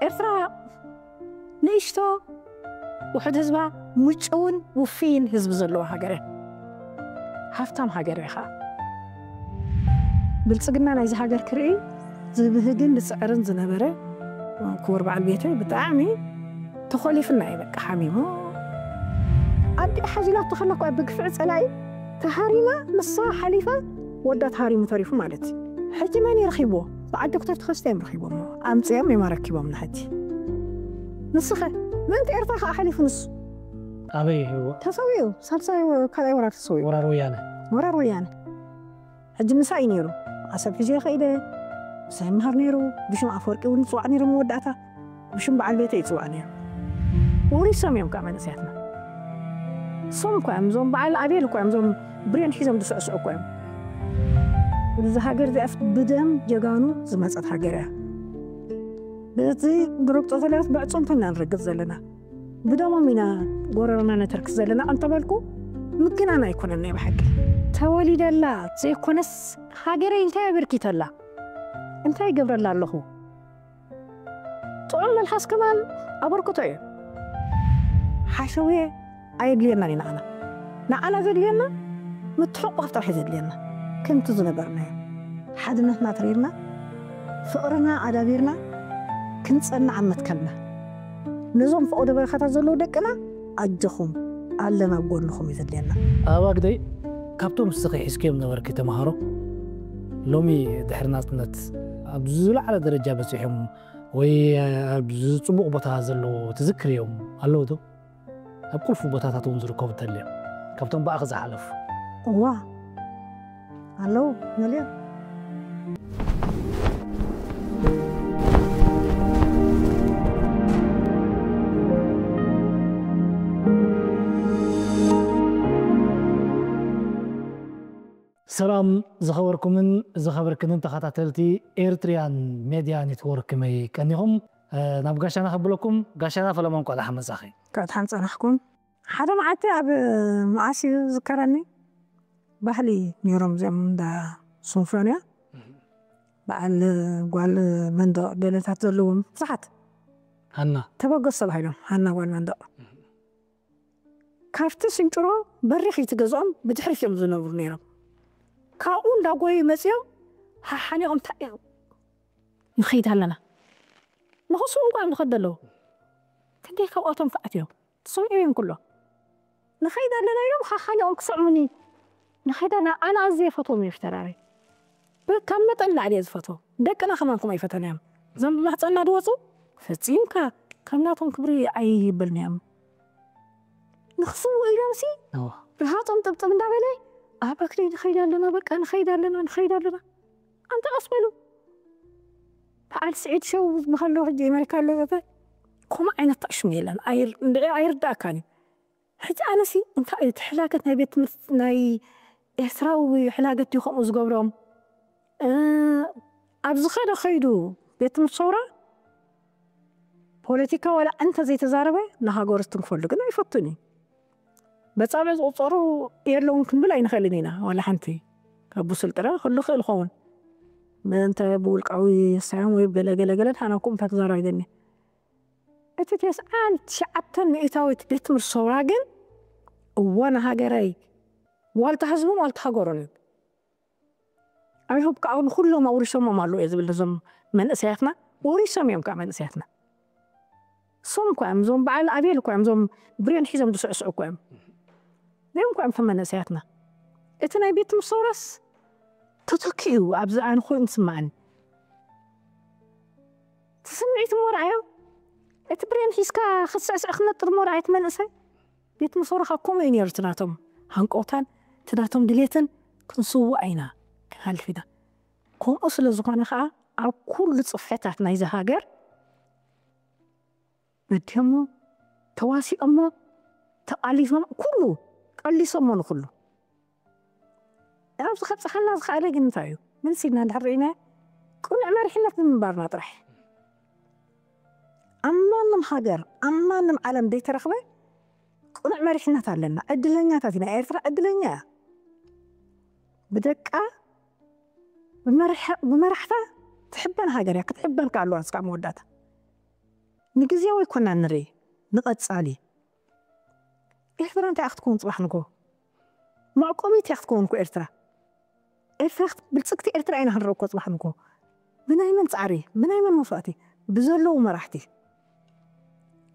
ኤርትራ ንእሽቶ ውሕድ ህዝባ፣ ምጭውን ውፍይን ህዝቢ ዘለዎ ሃገር እያ። ሃፍታም ሃገር እያ ኸዓ። ብልጽግና ናይዚ ሃገር ክርኢ ዝብህግን ዝጽዕርን ዝነበረ ክቡር በዓል ቤተይ ብጣዕሚ ተኾሊፍና እዩ፣ በቃ ሓሚሙ። ኣዲኣ ሓዚላቶ ከላ እኮ ብግፍዒ ጸላኢ ተሃሪማ፣ ንሳ ሓሊፋ፣ ወዳ ተሃሪሙ ተሪፉ ማለት እዩ። ሕጂ መን እዩ ረኺብዎ? በዓል ዶክተር ተኸስተ እዮም ረኺቦሞ። ኣምጺኦም እዮም ኣረኪቦም ንሕጂ። ንስኸ ምእንቲ ኤርትራ ከኣ ሓሊፉ ንሱ። ኣበይ? ተሰዊኡ፣ ሳልሳይ ወ-፣ ካልኣይ ወራር ተሰዊኡ። ወራር ወያነ። ወራር ወያነ። ሕጂ ምሳይ ነይሩ። ዓሰብ ሒዘ ከይደ፣ ምሳይ ይመሃር ነይሩ። ብሽም ኣፈወርቂ እውን ይጽዋዕ ነይሩ መወዳእታ። ብሽም በዓል ቤተይ ይጽዋዕ ነይሩ። ወሪሶም እዮም ከዓ መንእሰያትና። እሶም እኮ እዮም፣ እዞም በዓል ኣቤል እኮ እዮም፣ እዞም ብሬን ሒዞም ዝስዕስዑ እኮ እዮም። እዚ ሃገር እዚኣስ ብደም ጀጋኑ ዝመጸት ሃገር እያ። በዚ ብረግጾ ዘለና ብዕጽምትና ንረግጽ ዘለና። ብደሞም ኢና ጎረሮና ነተርክስ ዘለና እንተበልኩ ምግናን ኣይኮነን። ናይ ብሓቂ ተወሊደላ ዘይኮነስ ሃገረይ እንታይ ኣበርኪተላ፣ እንታይ ይገብረላ ኣለኹ? ጥዑም መልሓስ ከማን ኣበርክቶ እዩ። ሓሸውየ ኣየድልየናን እዩ ንዓና። ንዓና ዘድልየና ምትሕቑቓፍ ጥራሕ እዩ ዘድልየና። ከምቲ ዝነበርናዮ ሓድነትና ኣትሪርና፣ ፍቕርና ኣዳቢርና ክንጸንዕ ኣብ መትከልና። ነዞም ፈቐዶ በረኻታት ዘለዉ ደቅና ኣጆኹም ኣለና፣ ኣብ ጎንኹም እዩ ዘድልየና። ኣባ ግደይ፣ ካብቶም ንስኺ ሒዝክዮም ነበርኪ ተምሃሮ፣ ሎሚ ድሕሪ ናጽነት ኣብ ዝለዓለ ደረጃ በጺሖም ወይ ኣብ ጽቡቕ ቦታ ዘለዉ ትዝክርዮም ኣለዉ ዶ? ኣብ ቁልፊ ቦታታት እውን ዝርከቡ እንተልዮም፣ ካብቶም ብኣኺ ዝሓለፉ? እዋ፣ ኣለዉ፣ ገሊኦም። ሰላም ዝኸበርኩምን ዝኸበርክንን ተኸታተልቲ ኤርትሪያን ሜድያ ኔትወርክ፣ ከመይ ቀኒኹም? እ፣ ናብ ጋሻና ከብለኩም፣ ጋሻና ፈለሞን፣ እንኳዕ ደሓን መጻኺ። እንኳዕ ደሓን ጸናሕኩም። ሓደ መዓልቲ ኣብ፣ መዓስ እዩ ዝከረኒ፣ ባህሊ ነይሮም እዚኦም እንዳ ሶንፎንያ፣ በዓል ጓል መንደቕ ገለታት ዘለዎም ብዙሓት ሃና። ተበገስ ተባሂሎም፣ ሃና ጓል መንደቕ። ካብቲ ስንጭሮ በሪኽ እዩ እቲ ገዝኦም፣ ብድሕሪት እዮም ዝነብሩ ነይሮም። ካብኡ እንዳጎዩ መጺኦም ሓሓኒቖም፣ እንታይ እዮም፣ ንኸይድ ኣለና። ንኽስኡ እንኳ እዮም ዝኸዱ ኣለዉ። ክንደይ ካብኣቶም ከኣት እዮም፣ ትሰምዑ እዮም ኩሎ። ንኸይድ ኣለና ኢሎም ሓሓኒቖም ክስዕሙኒ። ንኸይድ ኣለና፣ ኣነ ኣዝየ እፈትዎም እዮም ሽተራረይ። ብ-፣ ካብ መጠን ንላዕሊ እየ ዝፈትዎም። ደቅና ከማን ከምኡ ኣይፈተናዮም። እዞም ብማሕፀንና ዝወፁ ፈፂምካ ካብ ናቶም ክብሪ ኣይበልናዮም። ንኽስውኡ ኢሎምሲ እዋ። ርሃፆም ጥብጥብ እንዳበለ፣ ኣበክሪ ንኸይድ ኣለና፣ በቃ ንኸይድ ኣለና፣ ንኸይድ ኣለና። ኣንታ ቀስ በሉ። በዓል ስዒድ ሸው ዝበሃል ኣሎ፣ ሕጂ ኣሜሪካ ኣሎ ዘተ። ከምኡ ዓይነት ታሽሙ የለን። ኣይር-፣ እንድዒ ኣይርዳእካን እዩ። ሕጂ ኣነሲ እንታይ እዩ እቲ ሕላገት ናይ ቤት ትምህርቲ ናይ ኤርትራዊ ሕላገት ድዩ ከምኡ ዝገብሮም? እ፣ ኣብ ዝኸደ ከይዱ ቤት ትምህርቲ ሰውራ ፖለቲካ ዋላ እንተ ዘይተዛረበ ንሃገሩ ትንክፈሉ ግን ኣይፈቱን እዩ። በጻብዕ ዝቑጸሩ የለውን ክንብል ኣይንኽእልን ኢና። ዋላ ሓንቲ ካብ ብሱል ጥረ ክህሉ ይኽእል ይኸውን። ምእንተ ብውልቃዊ ሳዮም ወይ ገለ ገለ ገለ ድሓን ኣብ ከምኡታት ክዛረብ ኣይደልን። እቲ ተስዓን ትሽዓተን ሚእታዊት ቤት ትምህርቲ ሰውራ ግን እወ ንሃገረይ፣ ዋልታ ህዝቡን ዋልታ ሃገሩን እዩ። I hope ከዓ ንኹሎም ኣውሪሶሞም ኣለዉ እየ ዝብል ነዞም መንእሰያትና። ወሪሶም እዮም ከዓ መንእሰያትና። እሶም እኮ እዮም፣ እዞም በዓል ኣቤል እኮ እዮም፣ እዞም ብሬን ሒዞም ዝስዕስዑ እኮ እዮም። እዚኦም እኮ እዮም እቶም መንእሰያትና። እቲ ናይ ቤት ትምህርቲ ሰውራስ ተተኪኡ ኣብዚ ኣነ ኮይኑ ዝስምዓኒ። እቲ ስምዒት እሞ ረኣዮ። እቲ ብሬን ሒዝካ ክትስዕስዕ ክትነጥር እሞ ረኣዮ እቲ መንእሰይ። ቤት ትምህርቲ ሰውራ ከዓ ከምኡ እዩ ነይሩ። እቲ ናቶም ሃንቀውታን እቲ ናቶም ድሌትን ክንስዋእ ኢና ክንሃልፍ ኢና። ከምኡ ስለ ዝኾነ ከዓ ኣብ ኩሉ ጽፍሕታት ናይዚ ሃገር በዲሆሞ፣ ተዋሲኦሞ፣ ተቓሊሶም፣ ኩሉ ቀሊሶሞ ንኹሉ። ኣብዚ ከብጽሓና ዝኸኣለ ግን እንታይ እዩ? መልሲ ኢልና እንድሕር ርኢናዮ፣ ቅኑዕ መሪሕነት ንምንባርና ጥራሕ። ኣብ ማንም ሃገር፣ ኣብ ማንም ዓለም ዘይተረኽበ ቅኑዕ መሪሕነት ኣለና። ዕድለኛታት ኢና። ኤርትራ ዕድለኛ እያ። ብደቃ፣ ብመርሐ-፣ ብመራሕታ ትሕበን ሃገር እያ። ክትሕበን ከኣ ኣለዋ እስካብ መወዳእታ። ንግዜያዊ ኣይኮና ንርኢ፣ ንቐጻሊ። ኤርትራ እንታይ ክትከውን ጽባሕ ንጎ? መዕቆቢት እያ ክትከውን እኮ ኤርትራ። ኤርትራ ክት- ብልጽግቲ ኤርትራ ኢና ክንርኢ እኮ ጽባሕ ንጎ። ብናይ መን ጻዕሪ፣ ብናይ መን መስዋእቲ? ብዘለዉ መራሕቲ።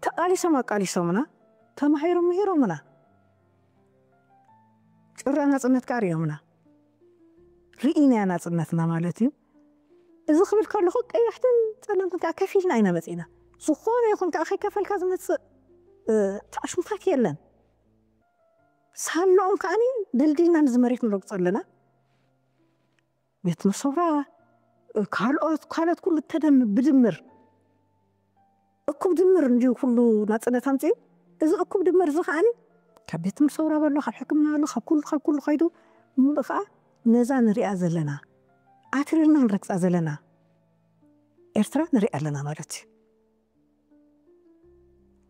ተቓሊሶም ኣቃሊሶምና፣ ተማሂሮም ምሂሮምና። ጭራ ናጽነት ከኣ ርእዮምና። ርኢናያ ናጽነትና ማለት እዩ። እዚ ክብል ከለኹ ቀያሕትን ጸለምትን ከኣ ከፊልና ኢና መጺና። ዝኾነ ይኹን ከኣ ከይከፈልካ ዝመጽእ፣ እ፣ ተኣሽሙታት የለን። ሳሎኦም ከኣኒ ደልዲልና ነዚ መሬት ንረግጾ ኣለና። ቤት መሰውራ፣ እ፣ ካልኦት፣ ካልኦት ኩሉ ተደም-፣ ብድምር፣ እኩብ ድምር እንድዩ ኩሉ ናጽነት ኣምጺኡ። እዚ እኩብ ድምር እዚ ከኣኒ ካብ ቤት መሰውራ በሎ፣ ካብ ሕክምና በሎ፣ ካብ ኩሉ፣ ካብ ኩሉ ከይዱ፣ ምሉእ ከኣ ነዛ ንሪኣ ዘለና፣ ኣትሪርና ንረግጻ ዘለና ኤርትራ ንሪኣ ኣለና ማለት እዩ።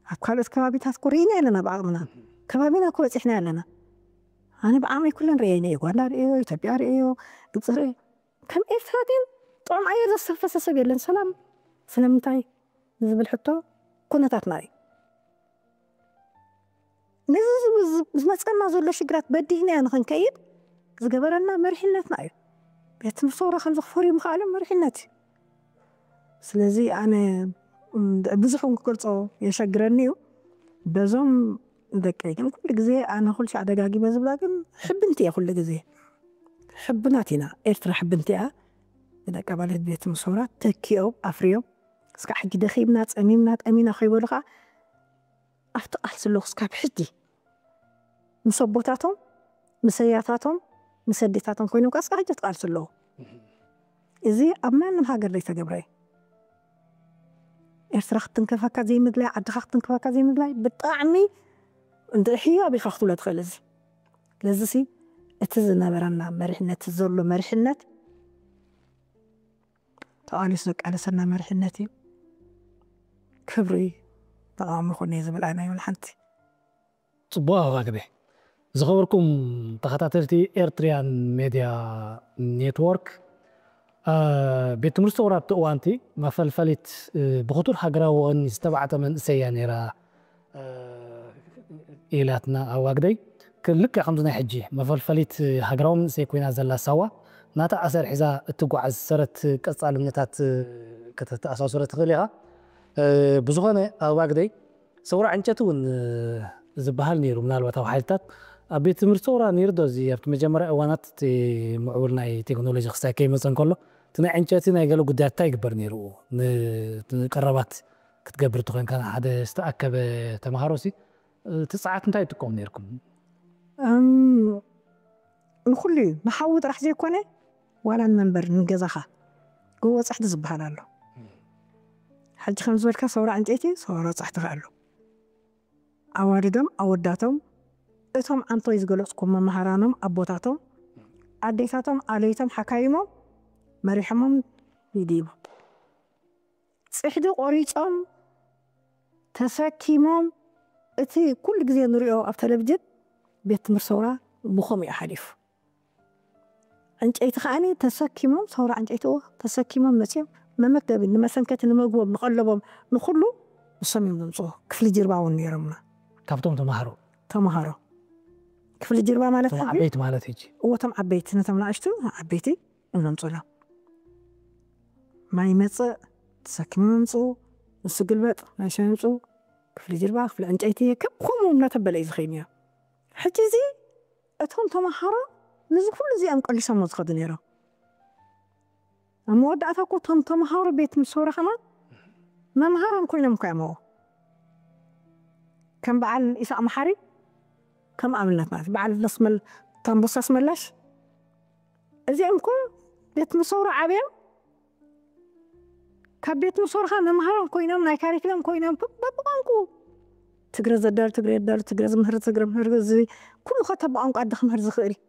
ኣብ ካልኦት ከባቢታት እኮ ርኢና ኣለና ብዓቕምና። ከባቢና እኮ በጺሕና ኣለና። ኣነ ብዓቕመይ ኩለን ርኤ፣ ዩጋንዳ ርእዮ፣ ኢትዮጵያ ርእዮ፣ ግብጺ ርእዮ። ከም ኤርትራ ግን ጥዑም ኣየር ዘስተንፈሰ ሰብ የለን። ሰላም ስለምንታይ ዝብል ሕቶ ኩነታትና እዩ። ነዚ ዝ-፣ ዝ-፣ ዝመጸና ዘሎ ሽግራት በዲህናዮ ንኽንከይድ ዝገበረና መሪሕነትና እዩ። ቤት ትምህርቲ ሰውራ ከም ዝኽፈር እዩ ምኽኣሉ መሪሕነት እዩ። ስለዚ ኣነ፣ እም፣ ብዙሕ እውን ክገልጾ የሸግረኒ እዩ። በዞም ደቀይ ግን ኩሉ ግዜ ኣነ ኩሉ ሻዕ ደጋጊመ ዝብላ ግን ሕብንቲ እየ ኩሉ ግዜ። ሕብናት ኢና። ኤርትራ ሕብንቲ እያ። ግን ኣቀባለት ቤት ትምህርቲ ሰውራ ተኪኦም ኣፍርዮም እስካዕ ሕጂ ደኺምና፣ ጸሚምና፣ ጠሚና ከይበሉ ኸኣ ኣብቲ ቃልሲ ኣለኹ እስካብ ሕጂ። ምስ ኣቦታቶም፣ ምስ ኣያታቶም፣ ምስ ኣዴታቶም ኮይኖም ከኣ እስካብ ሕጂ ኣብቲ ቃልሲ ኣለዉ። እዚ ኣብ ማንም ሃገር ዘይተገብረ እዩ። ኤርትራ ክትንከፈካ ዘይምድላይ፣ ዓድኻ ክትንከፈካ ዘይምድላይ ብጣዕሚ እንደ ህያብ ኢኻ ክትብሎ ትኽእል። እዚ ስለዚሲ እቲ ዝነበረና መሪሕነት፣ እቲ ዘሎ መሪሕነት ተቓሊሱ ዘቃለሰና መሪሕነት እዩ። ክብሪ ተቓውሞ ይኹን እየ ዝብል ኣነ ይብል ሓንቲ። ጽቡቕ ኣባግደ። ዝኸበርኩም ተኸታተልቲ ኤርትሪያን ሜድያ ኔትወርክ፣ እ፣ ቤት ትምህርቲ ሰውራ ኣብቲ እዋንቲ መፈልፈሊት፣ እ፣ ብኽቱር ሃገራዊ ወኒ ዝተባዕተ መንእሰይ እያ ነይራ፣ እ፣ ኢላትና ኣዋግደይ። ክ-፣ ልክዕ ከምዚ ናይ ሕጂ መፈልፈሊት ሃገራዊ መንእሰይ ኮይና ዘላ ሳዋ ናታ ኣሰር ሒዛ እትጓዓዝ ሰረት ቀጻልነታት፣ እ፣ ከተተኣሳስሮ ትኽእል ኢኻ። እ፣ ብዝኾነ ኣዋግደይ ሰውራ ዕንጨቲ እውን፣ እ፣ ዝበሃል ነይሩ። ምናልባት ኣብ ሓይልታት ኣብ ቤት ትምህርቲ ሰውራ ነይሩ ዶ? እዚ ኣብቲ መጀመርያ እዋናት እቲ ምዕቡል ናይ ቴክኖሎጂ ክሳይ ከይመጸ እንከሎ እቲ ናይ ዕንጨቲ ናይ ገለ ጉዳያት እንታይ ይግበር ነይሩ? ን-፣ ንቀረባት ክትገብር እንተኾይንካ ሓደ ዝተኣከበ ተምሃሮ ሲ፣ እ፣ እቲ ጸዓት እንታይ ትጥቀሙ ነይርኩም? እም፣ ንኹሉ እዩ። ንሓዊ ጥራሕ ዘይኮነ ዋላ ንመንበሪ ንገዛኻ ጎቦ ጻሕቲ ዝበሃል ኣሎ። ሕጂ ከም ዝበልካ ሰውራ ዕንጨይቲ፣ ሰውራ ጻሕቲ ከኣ ኣሎ። ኣዋልዶም፣ ኣወዳቶም፣ እቶም ዓንቶይ ዝገለጽኩም መማህራኖም፣ ኣቦታቶም፣ ኣዴታቶም፣ ኣለይቶም፣ ሓካይሞም፣ መሪሖሞም፣ ይድይቦም። ጽሕዲ ቆሪጾም፣ ተሰኪሞም፣ እቲ ኩሉ ግዜ ንሪኦ ኣብ ቴሌቪዥን ቤት ትምህርቲ ሰውራ ብኸምኡ እዩ ሓሊፉ። ዕንጨይቲ ከኣኒ ተሰኪሞም፣ ሰውራ ዕንጨይቲ እዎ፣ ተሰኪሞም መጺኦም መመገቢ፣ ንመሰንከቲ፣ ንመግቦም፣ ንቐለቦም፣ ንኹሉ ንሶም እዮም ዘምጽኡ። ክፍሊ ጅርባ እውን ነይሮምና። ካብቶም ተማሃሮ? ተማሃሮ። ክፍሊ ጅርባ ማለት እቶም ሕጂ ዓበይቲ ማለት ሕጂ? እዎ፣ እቶም ዓበይቲ፣ ነቶም ንኣሽቱ ዓበይቲ እዮም ዘምጽኡሎም። ማይ ይመጽእ፣ ተሰኪሞም ይምጽኡ፣ ንሱ ግልበጥ፣ ናይ ሻሂ ይምጽኡ፣ ክፍሊ ጅርባ፣ ክፍሊ ዕንጨይቲ፣ ከም ከምኡ እናተበለ እዩ ዝኸይድ ነይሩ። ሕጂ እዚ እቶም ተምሃሮ ነዚ ኩሉ እዚኦም ቀሊሶሞ ዝኸዱ ነይሮም። ኣብ መወዳእታ እኮ እቶም ተምሃሮ ቤት ምስ ሰውራ ከማን መምሃራን ኮይኖም እኮ እዮም። ከም በዓል ኢሳቕ መሓሪ ከም ኣብነት ማለት በዓል ኣስመል-፣ ታምቡሳ ኣስመላሽ እዚኦም እኮ ቤት ምስ ሰውራ ዓብዮም ካብ ቤት ምስ ሰውራ መምሃራን ኮይኖም ናይ ካሪክለም ኮይኖም በ-፣ በብቋንቁ ትግረ ዘዳሉ ትግረ የዳሉ፣ ትግረ ዝምህር ትግረ ምህር፣ እዚ ኩሉ ኸ ተብቋንቋ ኣደ ክምህር ዝኽእል እዩ።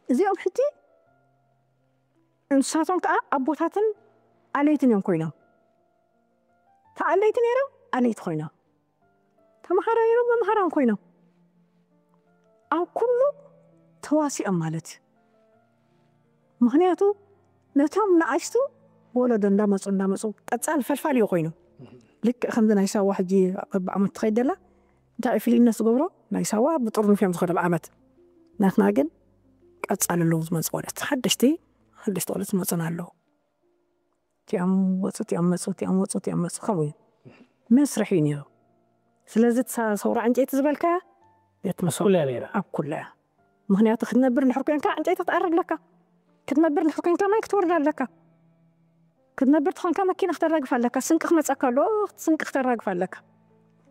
እዚኦም ሕጂ እንስሳቶም ከኣ ኣቦታትን ኣለይትን እዮም ኮይኖም። ተኣለይቲ ነይሮም፣ ኣለይቲ ኮይኖም። ተምሃሮ ነይሮም፣ መምሃራን ኮይኖም። ኣብ ኩሉ ተዋሲኦም ማለት እዩ። ምኽንያቱ ነቶም ንኣሽቱ ወለዶ እንዳመጹ፣ እንዳመጹ ቀጻሊ ፈልፋሊ እዩ ኮይኑ። ልክዕ ከምዚ ናይ ሳዋ ሕጂ በብዓመት ትኸይድ ዘላ እንታይ እዩ ፍልይነት ዝገብሮ? ናይ ሳዋ ብጥርኑፍ እዮም ዝኸዱ ብዓመት። ናትና ግን ቀጻሊ ኣለዉ ዝመጹ ቆልዑት ሓደሽቲ ሓደሽቲ ቆልዑት ዝመጹና ኣለዉ። እቲኦም ወጹ እቲኦም መጹ እቲኦም ወጹ እቲኦም መጹ ከምኡ እዩ መስርሕ እዩ ነይሩ። ስለዚ እቲ ሳ- ሰውራ ዕንጨይቲ ዝበልካያ ቤት መሶብ ኩላ ነይራ። ኣብ ኩላ እያ። ምክንያቱ ክትነብር እንድሕር ኮንካ ዕንጨይቲ ክትኣርግ ኣለካ። ክትነብር እንድሕር ኮንካ ማይ ክትወርድ ኣለካ። ክትነብር ተኾንካ መኪና ክተራግፍ ኣለካ። ስንቂ ክመጸካ ኣሎ፣ ስንቂ ክተራግፍ ኣለካ።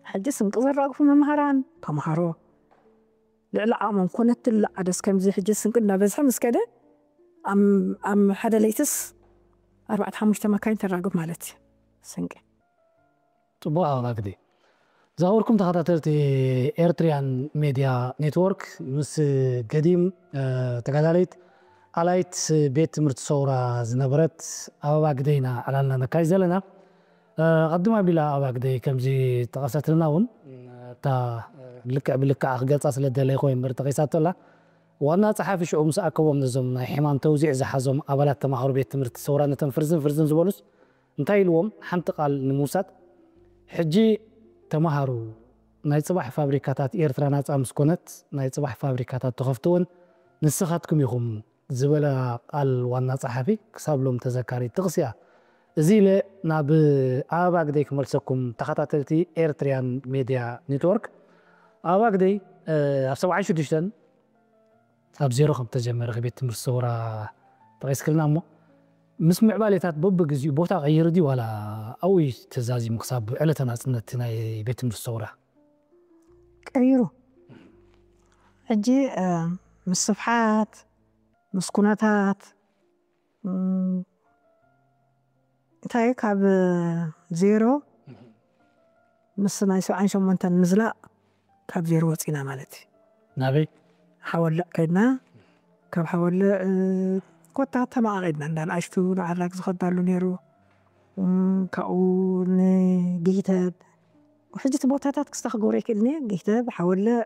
ሕጂ ስንቂ ዘራግፉ መምሃራን ተምሃሮ ልዕሊ ዓቕሞም ኮነት ትልዓደስ ከምዚ ሕጂ ስንቂ እናበዝሐ ምስ ከደ ኣብ ኣብ ሓደ ለይትስ ኣርባዕተ ሓሙሽተ መካይን ተራግፍ ማለት እዩ ስንቂ። ጽቡቕ ኣባግዲ። ዝኸበርኩም ተኸታተልቲ ኤርትሪያን ሜድያ ኔትወርክ ምስ ገዲም ተጋዳሊት ኣላይት ቤት ትምህርቲ ሰውራ ዝነበረት ኣበባ ግደይና ዕላልና ነካይ ዘለና። ኣቐድማ ቢላ ኣበባ ግደይ ከምዚ ጠቐሰትልና እውን እታ ልክዕ ብልክዓ ክገልጻ ስለ ደለይ ኮይ እምበር ጠቒሳቶ ኣላ። ዋና ጸሓፊ ሽዑ ምስ ኣከቦም ነዞም ናይ ሕማም ተውዚዕ ዝሓዞም ኣባላት ተማሃሩ ቤት ትምህርቲ ሰውራ ነቶም ፍርዝን ፍርዝን ዝበሉስ እንታይ ኢልዎም ሓንቲ ቃል ንምውሳድ ሕጂ ተማሃሩ ናይ ጽባሕ ፋብሪካታት ኤርትራ ናጻ ምስ ኮነት ናይ ጽባሕ ፋብሪካታት ተኸፍትውን ንስኻትኩም ኢኹም ዝበለ ቃል ዋና ጸሓፊ ክሳብ ሎም ተዘካሪ ጥቕሲ እያ። እዚ ኢለ ናብ ኣበባ ግደይ ክመልሰኩም ተኸታተልቲ ኤርትሪያን ሜድያ ኔትወርክ። ኣበባ ግደይ ኣብ ሰብዓን ሽዱሽተን ኣብ ዜሮ ከም ተጀመረ ከቤት ትምህርቲ ሰውራ ጠቒስክልና እሞ ምስ ምዕባሌታት በብግዚኡ ቦታ ቀይሩ ድዩ ዋላ ኣብኡ እዩ ተዛዚሙ ክሳብ ዕለተ ናጽነት ናይ ቤት ትምህርቲ ሰውራ? ቀይሩ ሕጂ ምስ ስፍሓት ምስ ኩነታት እንታይ ካብ ዜሮ ምስ ናይ ሰብዓን ሸሞንተን ምዝላቕ ካብ ዜሮ ወፂና ማለት እዩ። ናበይ? ሓወልዕ ከድና። ካብ ሓወልዕ ኮታ ተመቓቒድና እንዳ ንኣሽቱ ንዓራግ ዝኸዳሉ ነይሩ። ካብኡ ንጌተብ ሕጂ እቲ ቦታታት ክስታ ክገብሮ ይክእል ኒ ጌተብ ሓወልዕ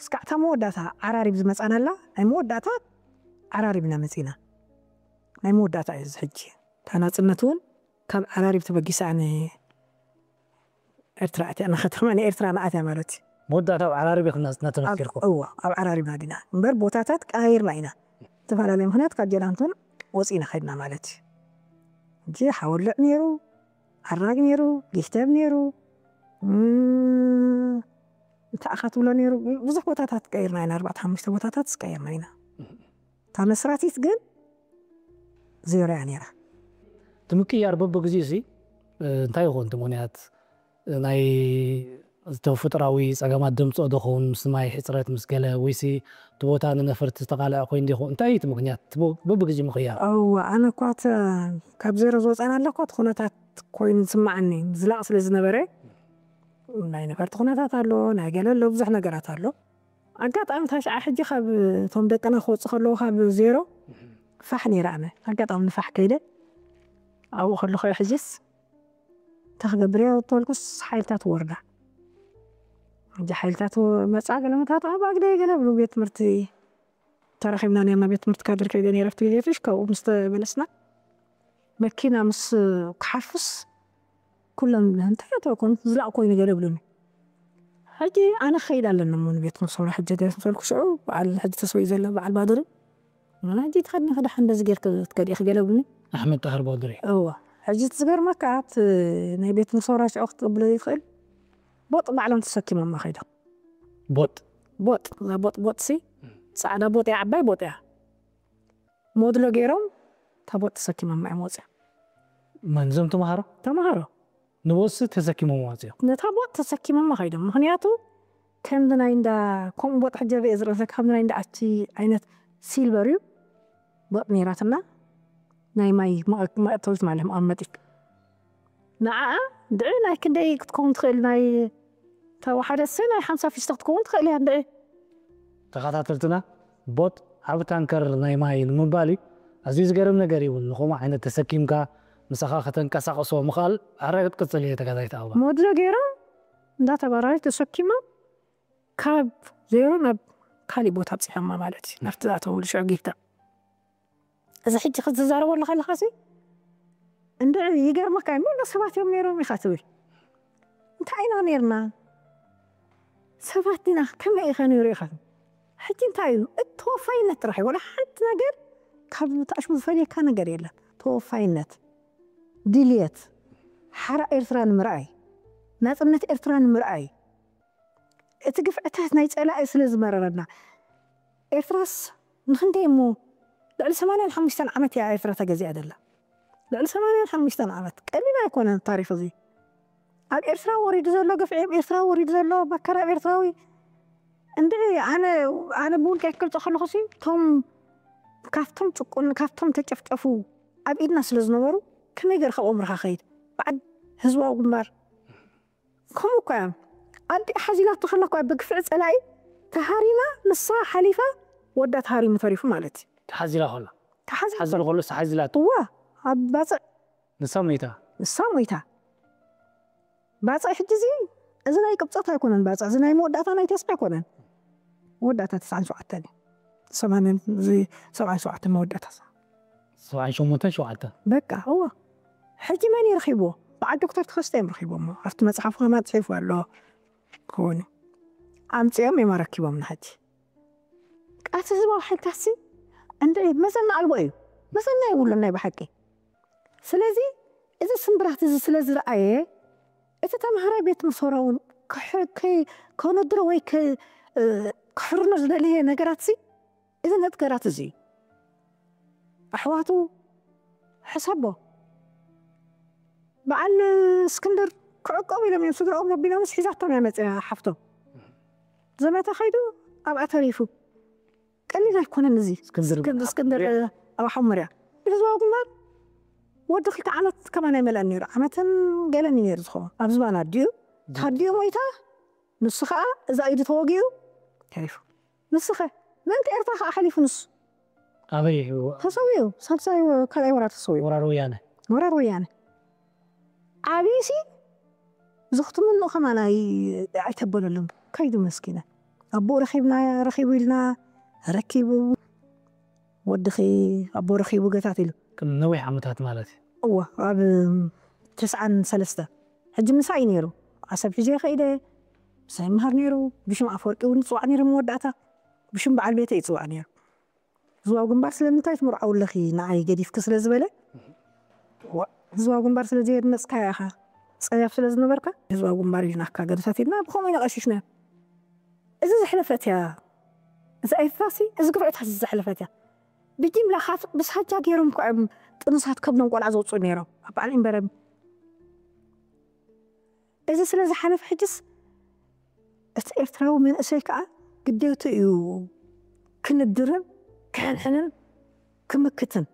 እስካዕ እታ መወዳእታ ዓራሪብ ዝመፃናላ ናይ መወዳእታ ዓራሪብና መፂና። ናይ መወዳእታ እዩ እዚ ሕጂ። እታ ናፅነት እውን ካብ ዓራሪብ ተበጊሳ ን ኤርትራ ኣትያ ንከተማ ንኤርትራ ንኣትያ ማለት እዩ። መወዳእታ ኣብ ዓራሪብ ኢኹም ናፅነት ተመስኪርኩም? እዎ ኣብ ዓራሪብና ዲና እምበር ቦታታት ቀያይርና ኢና። ዝተፈላለየ ምክንያት ካብ ጀላንቶን ወፂና ከድና ማለት እዩ። ሕጂ ሓወልዕ ነይሩ፣ ዓራግ ነይሩ፣ ጊህተብ ነይሩ፣ እንታይ ኢኻ ትብሎ ነይሩ። ብዙሕ ቦታታት ቀይርና ኢና፣ ኣርባዕተ ሓሙሽተ ቦታታት ቀይርና ኢና። እታ መስራቲት ግን ዜሮ እያ ነይራ። እቲ ምቅያር በብግዚኡ ሲ እንታይ ይኸውን እቲ ምክንያት? ናይ ተፈጥራዊ ጸገማት ደምጽኦ ዶ ኸውን ምስ ማይ ሕጽረት ምስ ገለ ወይሲ እቲ ቦታ ንነፈርቲ ዝተቃልዐ ኮይኑ ዲኹ እንታይ እዩ እቲ ምክንያት በብግዜ ምኽያር? እዋ ኣነ እኳ ካብ ዜሮ ዝወፃና ኣለኳ እቲ ኩነታት ኮይኑ ዝስማዓኒ ዝላቕ ስለ ዝነበረ ናይ ነፈርቲ ኩነታት ኣሎ ናይ ገለ ኣሎ ብዙሕ ነገራት ኣሎ። ኣጋጣሚ ታሽዓ ሕጂ ካብ እቶም ደቅና ክወፁ ከለዉ ካብ ዜሮ ፋሕ ነይረ ኣነ ኣጋጣሚ ንፋሕ ከይደ ኣብኡ ከለኹ ሕጅስ እንታይ ክገብር እየ ተበልኩስ ሓይልታት ወርዳ ሕጂ ሓይልታት መፃ ገለመታት ኣብ ኣግደ ገለ ብሉ ቤት ትምህርቲ ተረኺብና ነርና ቤት ትምህርቲ ካድር ከይደ ነይረ ኣብቲ ግዜ ፍሽ ካብኡ ምስ ተመለስና መኪና ምስ ክሓፍስ ኩለን እንታይ ተኮን ዝላቕ ኮይኑ ገለ ብሉኒ ሕጂ ኣነ ክኸይድ ኣለኒ እሞ ንቤት መሰውራ ሕጂ ገለ ምስ በልኩ ሽዑ በዓል ሕጂ ተስበዩ ዘሎ በዓል ባድሪ ኣነ ሕጂ ትኸድኒ ክደ ሓንደ ዝገር ክትከዲ ክገለ ብሉኒ ኣሕመድ ጣህር ባድሪ እዋ ሕጂ ትዝገርመካ ኣብቲ ናይ ቤት መሰውራ ሽዑ ክትቅብሎ ይኽእል ቦጥ ባዕሎም ተሰኪሞማ ከይዶም ቦጥ ቦጥ እዛ ቦጥ ቦጥ ሲ ፃዕዳ ቦጥ እያ ዓባይ ቦጥ እያ ሞድሎ ገይሮም ታቦት ተሰኪሞም እዮም ወፅዮም። መን እዞም ተምሃሮ? ተምሃሮ ንቦትሲ ተሰኪሞም ወፅዮም። ነታ ቦት ተሰኪሞም ከይዶም። ምክንያቱ ከምዚ ናይ እንዳ ከምኡ ቦጥ ሕጂ ርአ ዝረአ ዘለካ ከምዚ ናይ እንዳ ኣቲ ዓይነት ሲልቨር እዩ ቦጥ ነይራትና ናይ ማይ መእተዊት ማለት መቐመጢት ንዓኣ ድዒ ናይ ክንደይ ክትከውን ትኽእል ናይ ተወሓደ ሰ ናይ ሓምሳ ፊስቶ ክትከውን ትኽእል እያ ድዒ ተኸታተልትና ቦጥ ዓቢ ታንከር ናይ ማይ ንምባል እዩ። ኣዝዩ ዝገርም ነገር እዩ እውን ንኸምኡ ዓይነት ተሰኪምካ ምሳኻ ከተንቀሳቕሶ ምኽኣል። ኣረ ክትቅጽል እየ ተጋዛይት ኣበባ። ሞድሎ ገይሮም እንዳተባራሪ ተሰኪሞም ካብ ዜሮ ናብ ካሊእ ቦታ ኣብፂሖማ ማለት እዩ። ናብቲ ዝኣተውሉ ሽዑ ጊፍታ እዚ ሕጂ ክትዛረበሉ ከለኻሲ እንድዒ ይገርመካ እዩ፣ መን ሰባት እዮም ነይሮም ኢኻ ትብል። እንታይ ኢና ነይርና? ሰባት ዲና? ከመይ ኢኻ ነይሩ ኢኻ ትብል። ሕጂ እንታይ እዩ? እቲ ተወፋይነት ጥራሕ እዩ። ወላ ሓንቲ ነገር ካብ ተኣሽሙ ዝፈልየካ ነገር የለን። ተወፋይነት፣ ድልየት፣ ሓራ ኤርትራ ንምርኣይ፣ ናጽነት ኤርትራ ንምርኣይ፣ እቲ ግፍዕታት ናይ ጸላኢ ስለ ዝመረረና። ኤርትራስ ንኽንደይ እሞ ልዕሊ ሰማንያን ሓሙሽተን ዓመት እያ ኤርትራ ተገዚኣ ዘላ። ልዕሊ ሰማንያን ሓሙሽተን ዓመት ቀሊል ኣይኮነን ታሪኽ እዚ። ኣብ ኤርትራ ወሪዱ ዘሎ ግፍዒ፣ ኣብ ኤርትራ ወሪዱ ዘሎ መከራ፣ ኣብ ኤርትራዊ እንድዒ ኣነ ኣነ ብውልቀይ ክገልጾ ከለኹ ሲ እቶም ካብቶም ጭቁን ካብቶም ተጨፍጨፉ ኣብ ኢድና ስለ ዝነበሩ ከመይ ገይረ ካብኦም ርካ ከይድ በዓል ህዝባዊ ግንባር ከምኡ እኮ እዮም። ኣዲኣ ሓዚላቶ ከላ እኮ ብግፍዒ ጸላኢ ተሃሪማ ንሳ ሓሊፋ ወዳ ተሃሪሙ ተሪፉ ማለት እዩ። ተሓዚላ ከላ ተሓዚ ሓዚሉ ከሎ ተሓዚላቶ እዋ ኣብ ባጽዕ ንሳ ሞይታ ንሳ ሞይታ። ባጽዕ ሕጂ እዚ እዚ ናይ ቅብጸት ኣይኮነን። ባጽዕ እዚ ናይ መወዳእታ ናይ ተስፋ ኣይኮነን። መወዳእታ ተስዓን ሸውዓተን እዩ። ሰማንያን እዚ ሰብዓን ሸውዓተን መወዳእታ ሰብዓን ሸሞንተን ሸውዓተን በቃ እዋ ሕጂ መን እዩ ረኺብዎ? በዓል ዶክተር ተኸስተ እዮም ረኺቦሞ። ኣብቲ መጽሓፉ ከማ ጽሒፉ ኣሎ ክኾኑ ኣምፅኦም እዮም ኣረኪቦም ንሕጂ ቃልሲ ህዝባዊ ሓይልታሲ እንድዒ መዘና ኣልቦ እዩ። መዘና የብሉን ናይ ብሓቂ። ስለዚ እዚ ስምብራት እዚ ስለ ዝረኣየ እቲ ተምሃራይ ቤት ምሶሮ እውን ከነድሮ ወይ ከሕርኖ ዝደለየ ነገራት ሲ እዚ ነገራት እዚ እዩ። ኣሕዋቱ ሕሰቦ በዓል እስክንድር ክዕቀቡ ኢሎም እዮም ስድራኦም ረቢኖምስ ሒዛቶም እያ መፅያ ሓፍቶም ዘመተ ከይዱ ኣብኣ ተሪፉ ቀሊል ኣይኮነን እዚ እስክንድር እስክንድር ኣብ ሓሙርያ ብህዝባዊ ግንባር ወዲ ክልተ ዓመት ከማን ኣይመልአን ነይሩ ዓመትን ገለን እዩ ነይሩ ዝኸውን ኣብ ዝባን ኣዲኡ ታዲኡ ሞይታ ንሱ ከዓ እዛ ኢዱ ተወጊኡ ተሪፉ ንስኸ ምእንቲ ኤርትራ ከዓ ሓሊፉ ንሱ ኣበይ ተሰዊኡ ሳልሳይ ካልኣይ ወራር ተሰዊኡ ወራር ወያነ ወራር ወያነ ዓብይሲ ዝኽትምንኡ ከማን ኣይተበለሉን ከይዱ መስኪነ ኣቦኡ ረኺብና ረኺቡ ኢልና ረኪቡ ወድኺ ኣቦ ረኺቡ ገታት ኢሉ ቅድሚ ነዊሕ ዓመታት ማለት እዩ እዋ ኣብ ተስዓን ሰለስተ ሕጂ ምሳይ ነይሩ ዓሰብ ሒዘ ከይደ ምሳይ ይምሃር ነይሩ ብሽም ኣፈወርቂ እውን ይፅዋዕ ነይሩ መወዳእታ ብሽም በዓል ቤተ ይፅዋዕ ነይሩ ህዝባዊ ግንባር ስለምንታይ ትምርዓው ኣለኺ ንዓይ ገዲፍኪ ስለ ዝበለ ህዝባዊ ግንባር ስለ ዘየድመፅካ ኢኻ ፀያፍ ስለ ዝነበርካ ህዝባዊ ግንባር ኢልናካ ገደታት ኢልና ብኸምኡ ኢና ቀሺሽና እዚ ዘሕለፈት እያ እዚ ኣይፋሲ እዚ ግፍዕታት እዚ ዘሕለፈት እያ ብጅምላ ብሳጃ ገይሮም እኮ እዮም ጥኑሳት ከብዶም ቆልዓ ዘውፅኡ ነይሮም ኣብ በዓል ኢንበረም እዚ ስለ ዝሓለፈ ሕጅስ እቲ ኤርትራዊ መንእሰይ ከዓ ግዴቱ እዩ ክንድርን ክሕንሕንን ክምክትን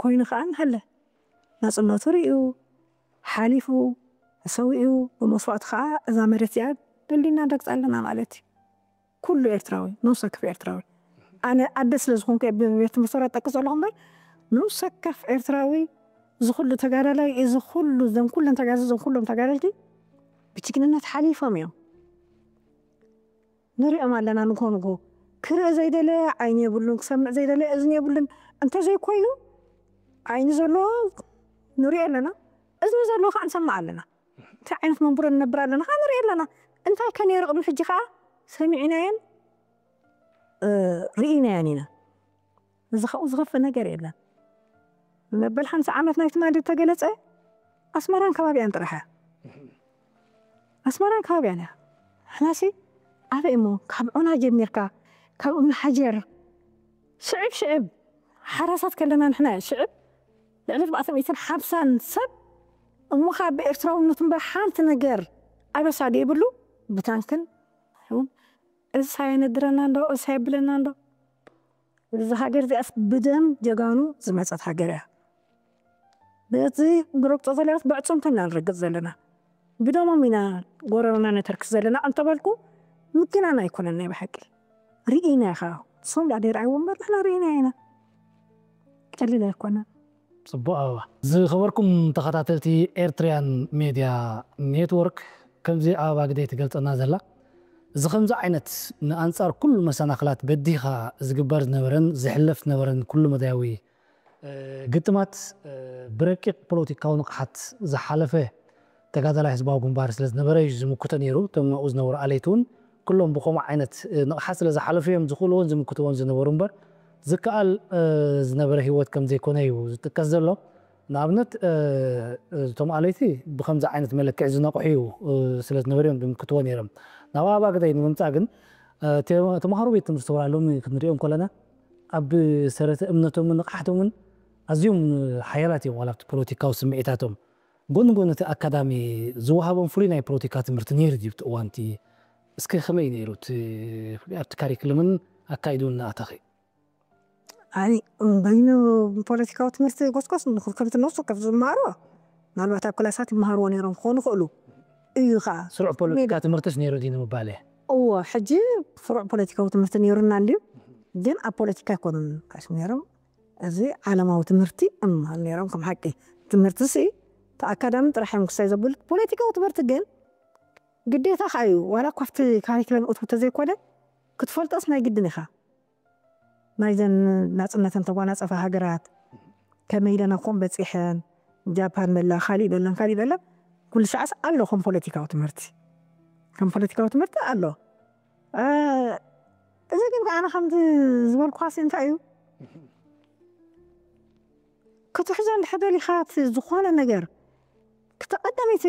ኮይኑ ከዓ እንሃለ ናፅነቱ ርእዩ ሓሊፉ ተሰዊኡ ብመስዋእቲ ከዓ እዛ መሬት እዚኣ ደልዲልና ንረግፃ ኣለና ማለት እዩ ኩሉ ኤርትራዊ ንውሰክፍ ኤርትራዊ ኣነ ኣደ ስለ ዝኾንኩ ብቤት ትምህርቲ ጠቅስ ዘለኹ እምበር ንውሰከፍ ኤርትራዊ ዝኩሉ ተጋዳላይ እዚ ኩሉ ዘን ኩለን ተጋዝ ዘን ኩሎም ተጋደልቲ ብጅግንነት ሓሊፎም እዮም ንሪኦም ኣለና ንጎ ንጎ ክርኢ ዘይደለ ዓይኒ የብሉን ክሰምዕ ዘይደለ እዝኒ የብሉን እንተዘይኮይኑ ዓይኒ ዘለዎ ንሪኦ ኣለና እዝኒ ዘለዎ ከዓ ንሰምዕ ኣለና እንታይ ዓይነት መንቡረ ንነብር ኣለና ከዓ ንሪኦ ኣለና እንታይ ከ ነይሩ ቅድሚ ሕጂ ከዓ ሰሚዕናዮን ርኢናዮን ኢና እዚ ካብኡ ዝኸፍእ ነገር የለን መበል ሓምሳ ዓመት ናይ ትማሊ ተገለፀ ኣስመራን ከባቢያን ጥራሕ እያ ኣስመራን ከባቢያን እያ ሕናሲ ኣበይ እሞ ካብ ዑና ጀሚርካ ካብ እምኒ ሓጀር ሽዕብ ሽዕብ ሓራሳት ከለና ንሕና ሽዕብ ልዕሊ ኣርባዕተ ሚእትን ሓምሳን ሰብ እሞ ከዓ ብኤርትራውነቱ እምበር ሓንቲ ነገር ኣበሳ ደይብሉ ብታንክን እዚ ሳየነድረና እንዶ እዚ ሳየብለና እንዶ እዚ ሃገር እዚኣስ ብደም ጀጋኑ ዝመፀት ሃገር እያ በዚ ንረግፆ ዘለና በዕፅምትና ንረግፅ ዘለና ብደሞም ኢና ጎረሮና ነተርክስ ዘለና እንተበልኩ ምግናን ኣይኮነን ናይ ብሓቂ ርኢና ኢኻ ንሶም ዳ ደይረኣይዎ እምበር ንሕና ርኢና ኢና ቀሊል ኣይኮነን ፅቡቅ ኣበባ ዝኸበርኩም ተኸታተልቲ ኤርትሪያን ሜድያ ኔትወርክ ከምዚ ኣበባ ግደይ ትገልፀና ዘላ እዚ ከምዚ ዓይነት ንኣንፃር ኩሉ መሰናኽላት በዲኻ ዝግበር ዝነበረን ዝሕለፍ ዝነበረን ኩሉ መዳያዊ ግጥማት ብረቂቕ ፖለቲካዊ ንቕሓት ዝሓለፈ ተጋዳላይ ህዝባዊ ግንባር ስለ ዝነበረ እዩ ዝምክቶ ነይሩ። እቶም ኣብኡ ዝነበሩ ኣለይቲ እውን ኩሎም ብኸምኡ ዓይነት ንቕሓት ስለ ዝሓለፉ እዮም ዝኽእልዎን ዝምክትዎን ዝነበሩ እምበር ዝከኣል ዝነበረ ህይወት ከም ዘይኮነ እዩ ዝጥቀስ ዘሎ። ንኣብነት እቶም ኣለይቲ ብኸምዚ ዓይነት መለክዒ ዝነቕሑ እዩ ስለ ዝነበሩ እዮም ዝምክትዎ ነይሮም። ናብ ኣባግዳይ ንምምፃእ ግን ተምሃሮ ቤት ትምህርቲ ተወላሎም ክንሪኦም ከለና ኣብ ሰረተ እምነቶምን ንቕሓቶምን ኣዝዮም ሓያላት እዮም። ዋላ ኣብቲ ፖለቲካዊ ስምዒታቶም ጎኒ ጎኒ እቲ ኣካዳሚ ዝወሃቦም ፍሉይ ናይ ፖለቲካ ትምህርቲ ነይሩ ድዩ ኣብቲ እዋንቲ? እስከ ከመይ ነይሩ እቲ ፍሉይ ኣብቲ ካሪክለምን ኣካይድውን እናኣተኺ? ኣይ በይኑ ፖለቲካዊ ትምህርቲ ጎስጎስ ንክልክልቲ ነሱ ከፍ ዝመሃሮ ምናልባት ኣብ ክላሳት ይመሃርዎ ነይሮም ክኾኑ ይኽእሉ እዩ ከዓ ስሩዕ ፖለቲካ ትምህርትስ ነይሩ ድዩ ንምባል እየ። እዎ ሕጂ ስሩዕ ፖለቲካዊ ትምህርቲ ነይሩና እንድዩ ግን ኣብ ፖለቲካ ኣይኮኑን ካሽ ነይሮም እዚ ዓለማዊ ትምህርቲ እምሃር ነይሮም ከም ሓቂ ትምህርቲ ሲ ተኣካዳሚ ጥራሕ እዮም ክሳይ ዘብሉት ፖለቲካዊ ትምህርቲ ግን ግዴታ ከዓ እዩ ዋላ እኳ ኣብቲ ካሪክለም እቱ ተዘይኮነ ክትፈልጦስ ናይ ግድን ኢኻ ናይዘን ናፅነተን ተጓናፀፋ ሃገራት ከመይ ኢለን ኣብኮም በፂሐን ጃፓን መላ ካሊእ በለን ካሊእ በለን ኩሉ ሻዕስ ኣሎ ከም ፖለቲካዊ ትምህርቲ ከም ፖለቲካዊ ትምህርቲ ኣሎ እዚ ግን ኣነ ከምዚ ዝበልኳሲ እንታይ እዩ ክትሕዞ እንድሕር ደሊኻ ዝኾነ ነገር ክተቐዳመይቲ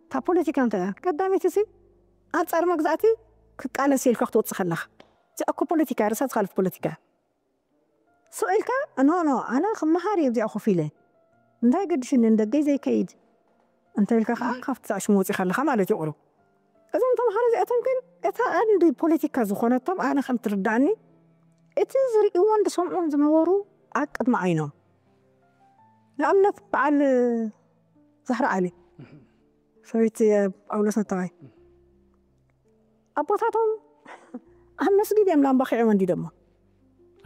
እታ ፖለቲካ እንታይ እያ ቀዳመይቲ ሲ ኣንፃር መግዛእቲ ክቃለስ ኢልካ ክትወፅእ ከለኻ እዚኣ እኮ ፖለቲካ ርእሳ ዝኻልፍ ፖለቲካ ስቕ ኢልካ ኖ ኖ ኣነ ክመሃር እየ እዚኣ ኮፍ ኢለ እንታይ ገድሽኒ ንደገይ ዘይከይድ እንተ ኢልካ ከዓ ካብቲ ኣሽሙ ወፂኻ ኣለኻ ማለት እዩ ቁሩብ እዞም ተምሃሮ እዚኣቶም ግን እታ ቀንዲ ፖለቲካ ዝኾነቶም ኣነ ከም ትርዳእኒ እቲ ዝርእዎን ዝሰምዑን ዝነበሩ ኣብ ቅድሚ ዓይኖም ንኣብነት በዓል ዛህራ ዓሊ ሰበይቲ ጳውሎስ ነተዋይ ኣቦታቶም ኣብ መስጊድ እዮም ላምባ ኪዖም እንዲዶሞ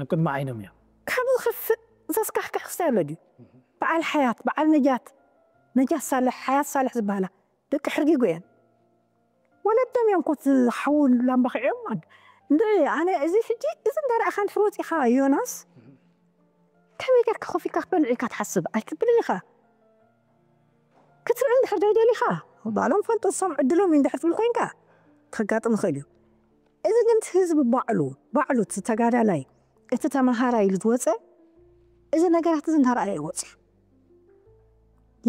ኣብ ቅድሚ ዓይኖም እዮም ካብ ዝኸፍእ ዘስካሕክሕ ክስታይ ኣሎ ድዩ በዓል ሓያት በዓል ነጃት ነጃት ሳልሕ ሓያት ሳልሕ ዝበሃላ ደቂ ሕርጊጎ እየን ወለዶም እዮም ኮት ዝሓው ላምባ ኪዖም እንደ ኣነ እዚ ሕጂ እዚ እንዳረኣኻ እንድሕር ወፂኻ ዮናስ ከመይ ጌርካ ኮፍ ኢልካ ክትበልዕ ኢልካ ትሓስብ ኣይትብልን ኢኻ ክትርኢ እንድሕር ደይደሊኻ ባዕሎም ፈልጡ ዝሰምዑ ዕድሎም እዩ እንድሕር ትብል ኮይንካ ከጋጥም ይኽእል እዩ እዚ ግን እቲ ህዝቢ ባዕሉ ባዕሉ እቲ ተጋዳላይ እቲ ተመሃራይ ኢሉ ዝወፀ እዚ ነገራት እዚ እንዳረኣየ ይወፅ እዩ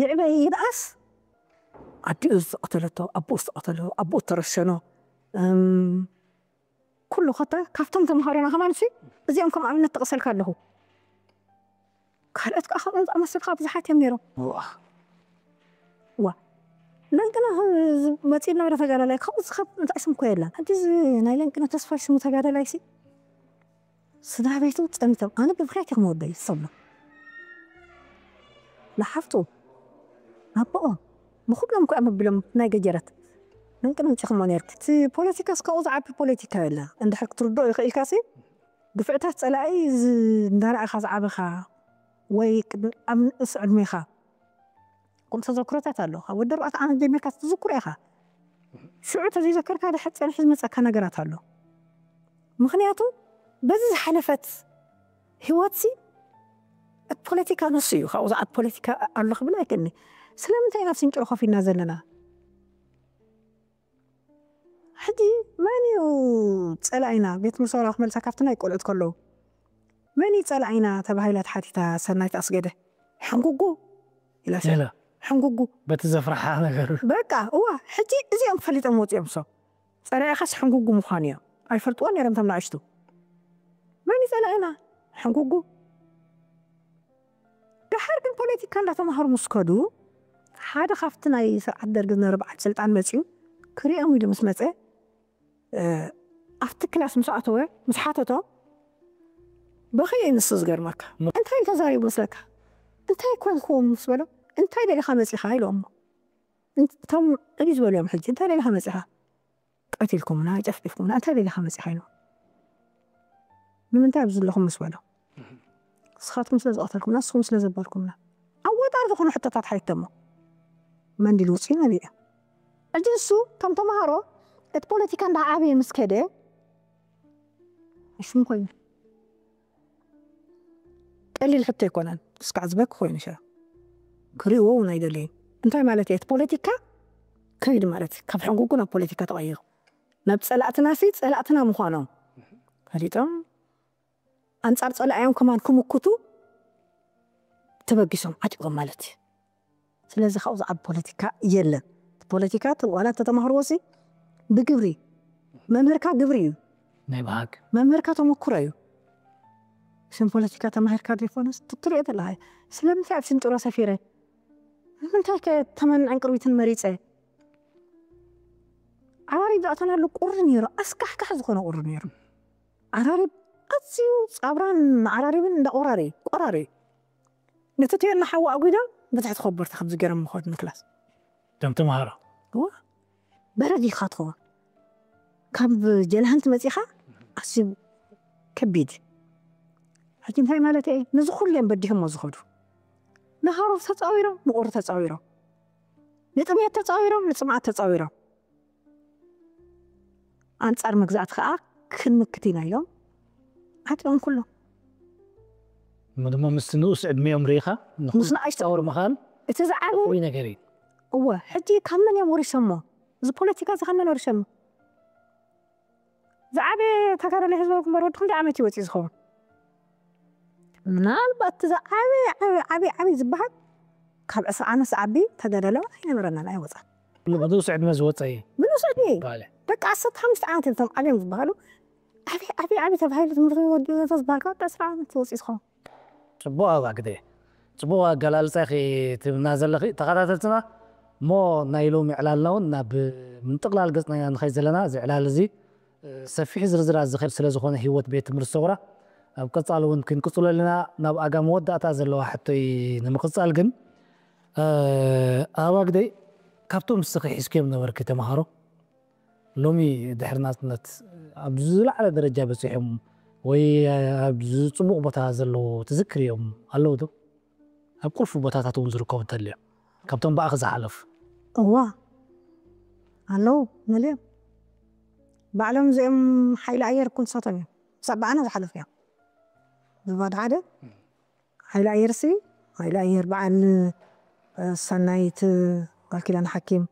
ይዕበ ይንኣስ ኣዲኡ ዝተቐተለቶ ኣቦኡ ዝተቐተሎ ኣቦኡ ተረሸኖ ኩሉ ከታ ካብቶም ተምሃሮና ከማን ሲ እዚኦም ከም ኣብነት ጠቕሰልካ ኣለኹ ካልኦት ከዓ ከምኡ ዝኣመሰልካ ብዙሓት እዮም ነይሮም ዋ ለንቅና መፂእ ነበረ ተጋዳላይ ካብኡ ዝኸብ እንታይ ስም ኮ የለን ሕጂ እዚ ናይ ለንቅና ተስፋ ሽሙ ተጋዳላይ ሲ ስድራ ቤቱ ፀሚቶም ኣነ ብምክንያት እዮም ወደይ ዝሰብሎ ንሓፍቱ ኣቦኦም ንኩሎም እኮ እዮም ኣቢሎም ናይ ገጀረት ለንቅና ኣምፂኹሞ ነርኩ እቲ ፖለቲካ እስካብኡ ዝዓቢ ፖለቲካ የለ እንድሕር ክትርድኦ ይኽእልካ ሲ ግፍዕታት ፀላኢ እንዳረኣኻ ዝዓበኻ ወይ ኣብ ንእስ ዕድሜኻ ቁም ተዘክሮታት ኣሎ ካብ ወዲ ኣርባዕተ ዓመት ጀሚርካ ትዝክሮ ኢኻ ሽዑ ተዘይዘከርካ ድሕር ፀንሒ ዝመፀካ ነገራት ኣሎ ምክንያቱ በዚ ዝሓለፈት ህይወትሲ እቲ ፖለቲካ ንሱ እዩ ካብኡ ዝዓብ ፖለቲካ ኣሎ ክብል ኣይክእልኒ ስለምንታይ ኢና ስንጭሮ ኮፍ ኢልና ዘለና ሕጂ መን እዩ ፀላኢና ቤት ምርሰራ ክመልሳ ካብቲ ናይ ቆልዑት ከለዉ መን እዩ ፀላኢና ተባሂላ ተሓቲታ ሰናይት ኣስገደ ሕንጉጉ ኢላ ሕንጉጉ በቲ ዘፍርሓ ነገር በቃ እዋ ሕጂ እዚኦም ፈሊጦም ወፂኦም ሶ ፀላኢኻስ ሕንጉጉ ምዃኑ እዮም ኣይፈልጥዎ ነይሮም ተም ንኣሽቱ መን እዩ ፀላኢና ሕንጉጉ ደሓር ግን ፖለቲካ እንዳተማሃሩ ምስ ከዱ ሓደ ካብቲ ናይ ስርዓት ደርጊ ዝነበረ በዓል ስልጣን መፅዩ ክሪኦም ኢሉ ምስ መፀ ኣብቲ ክላስ ምስ ኣተወ ምስ ሓተቶ በኸየ ንሱ ዝገርመካ እንታይ ተዛሪቡ መስለካ እንታይ ኮንኩም ምስ በሎ እንታይ ደሊኻ መፂኻ ኢሎሞ እቶም ዕብይ ዝበሉ እዮም ሕጂ እንታይ ደሊኻ መፂኻ ቀቲልኩምና ጨፍጭፍኩምና እንታይ ደሊኻ መፂኻ ኢሎም ንምንታይ ኣብዚ ኣለኹም ምስ በሎ ንስኻትኩም ስለ ዝቐተልኩምና ንስኹም ስለ ዘበልኩምና ኣወጣር ዝኾኑ ሕቶታት ሓይተሞ መንዲል ውፅኡ ነቢዕ ሕጂ ንሱ ከም ተምሃሮ እቲ ፖለቲካ እንዳዓበየ ምስ ከደ ሽም ኮይኑ ቀሊል ሕቶ ኣይኮነን። እስካዕ ዝበክ ኮይኑ ሸ ክሪእዎ እውን ኣይደልዩ። እንታይ ማለት እየ? እቲ ፖለቲካ ከይድ ማለት እዩ። ካብ ሕንጉጉ ናብ ፖለቲካ ተቐይሩ ናብ ጸላእትና ሲ ጸላእትና ምዃኖም ፈሊጦም ኣንጻር ጸላእዮም ከማን ክምክቱ ተበጊሶም ዓጢቖም ማለት እዩ። ስለዚ ካብኡ ዝዓብ ፖለቲካ የለን። ፖለቲካ ዋላ ተተማህርዎ ሲ ብግብሪ መምህርካ ግብሪ እዩ። ናይ ባህግ መምህርካ ተመክሮ እዩ። ስም ፖለቲካ ተማሂርካ ዘይኮነስ ትትሪኦ ዘለኻ ስለምንታይ ኣብ ሽንጥሮ ሰፊረ ንምንታይ ከ ተመንዕን ቅርቢትን መሪፀ ዓራሪብ ዝኣተናሉ ቁሪ ነይሩ። ኣስካሕካሕ ዝኾነ ቁሪ ነይሩ። ዓራሪብ ኣዝዩ ፃብራን ዓራሪብን እንዳ ቆራሪ ቆራሪ ነቲ ትዮ እናሓዋ ኣጉዳ ብትሕቲ ከበርታ ከምዚ ገይሮም ምኸድ ንክላስ እቶም ተምሃሮ በረድ ኢኻ ትኸውን። ካብ ጀልሃንቲ መፂኻ ኣዝዩ ከቢድ። ሕጂ እንታይ ማለት እየ? ነዚ ኩሉ እዮም በዲሆሞ ዝኸዱ። ንሃሩር ተፃዊሮም፣ ንቁሪ ተፃዊሮም፣ ንጥሜት ተፃዊሮም፣ ንፅምኣት ተፃዊሮም። ኣንፃር መግዛእቲ ከዓ ክንምክት ኢና ኢሎም ዓጢቖም ኩሎም። እሞ ድማ ምስቲ ንኡስ ዕድሚኦም ርኢኻ ምስ ንኣሽቱ ፃወር ምኻን እቲ ዝዓበ ወይ ነገር እዩ። እወ ሕጂ ካብ መን እዮም ወሪሶሞ? እዚ ፖለቲካ እዚ ካብ መን ወሪሶሞ? ዝዓበየ ተጋዳላይ ህዝባዊ ግንባር ወዲ ክንደይ ዓመት እዩ ወፂኡ ዝኸውን? ምናልባት እቲ ዝዓበየ ዓበየ ዓበየ ዓበየ ዝበሃል ካብ ዕስራ ዓመት ዝዓቢ ተጋዳላይ ኣይነበረናን ኣይወፃን። ብንኡስ ዕድመ ዝወፀ እዩ ብንኡስ ዕድመ እዩ። ባለ ደቂ ዓሰርተ ሓሙሽተ ዓመት እዮም እቶም ዓብዮም ዝበሃሉ ዓብይ ዓብይ ዓብይ ተባሂሉ ትምህርቲ ወዲኡ ዝበሃል ካብ ዕስራ ዓመት ወፂኡ ዝኸውን። ፅቡቕ ኣባ ግደ ፅቡቕ ኣገላልፃ ኢኺ ትብና ዘለኺ ተኸታተልትና። እሞ ናይ ሎሚ ዕላልና እውን ናብ ምንጥቕላል ገፅና ኢና ንኸይድ ዘለና። እዚ ዕላል እዚ ሰፊሕ ዝርዝራት ዝኽእል ስለ ዝኾነ ህይወት ቤት ትምህርቲ ሰውራ ኣብ ቀፃሊ እውን ክንቅፅሎ ኣለና። ናብ ኣጋ መወዳእታ ዘለዋ ሕቶይ ንምቕፃል ግን ኣባ ግደይ ካብቶም ንስኺ ሒዝክዮም ነበርኪ ተምሃሮ ሎሚ ድሕሪ ናፅነት ኣብ ዝለዓለ ደረጃ በፂሖም ወይ ኣብ ፅቡቕ ቦታ ዘለዉ ትዝክርዮም ኣለዉ ዶ? ኣብ ቁልፊ ቦታታት እውን ዝርከቡ እንተልዮም ካብቶም ብኣኺ ዝሓለፉ እዋ ኣለዉ መሊኦም ባዕሎም እዚኦም ሓይሊ ኣየር እኮ ንሳቶም እዮም ሳብ ብኣና ዝሓለፉ እዮም ዝባድ ሓደ ሓይሊ ኣየር ሲ ሓይሊ ኣየር በዓል ሰናይት ጓል ኪዳነ ሓኪም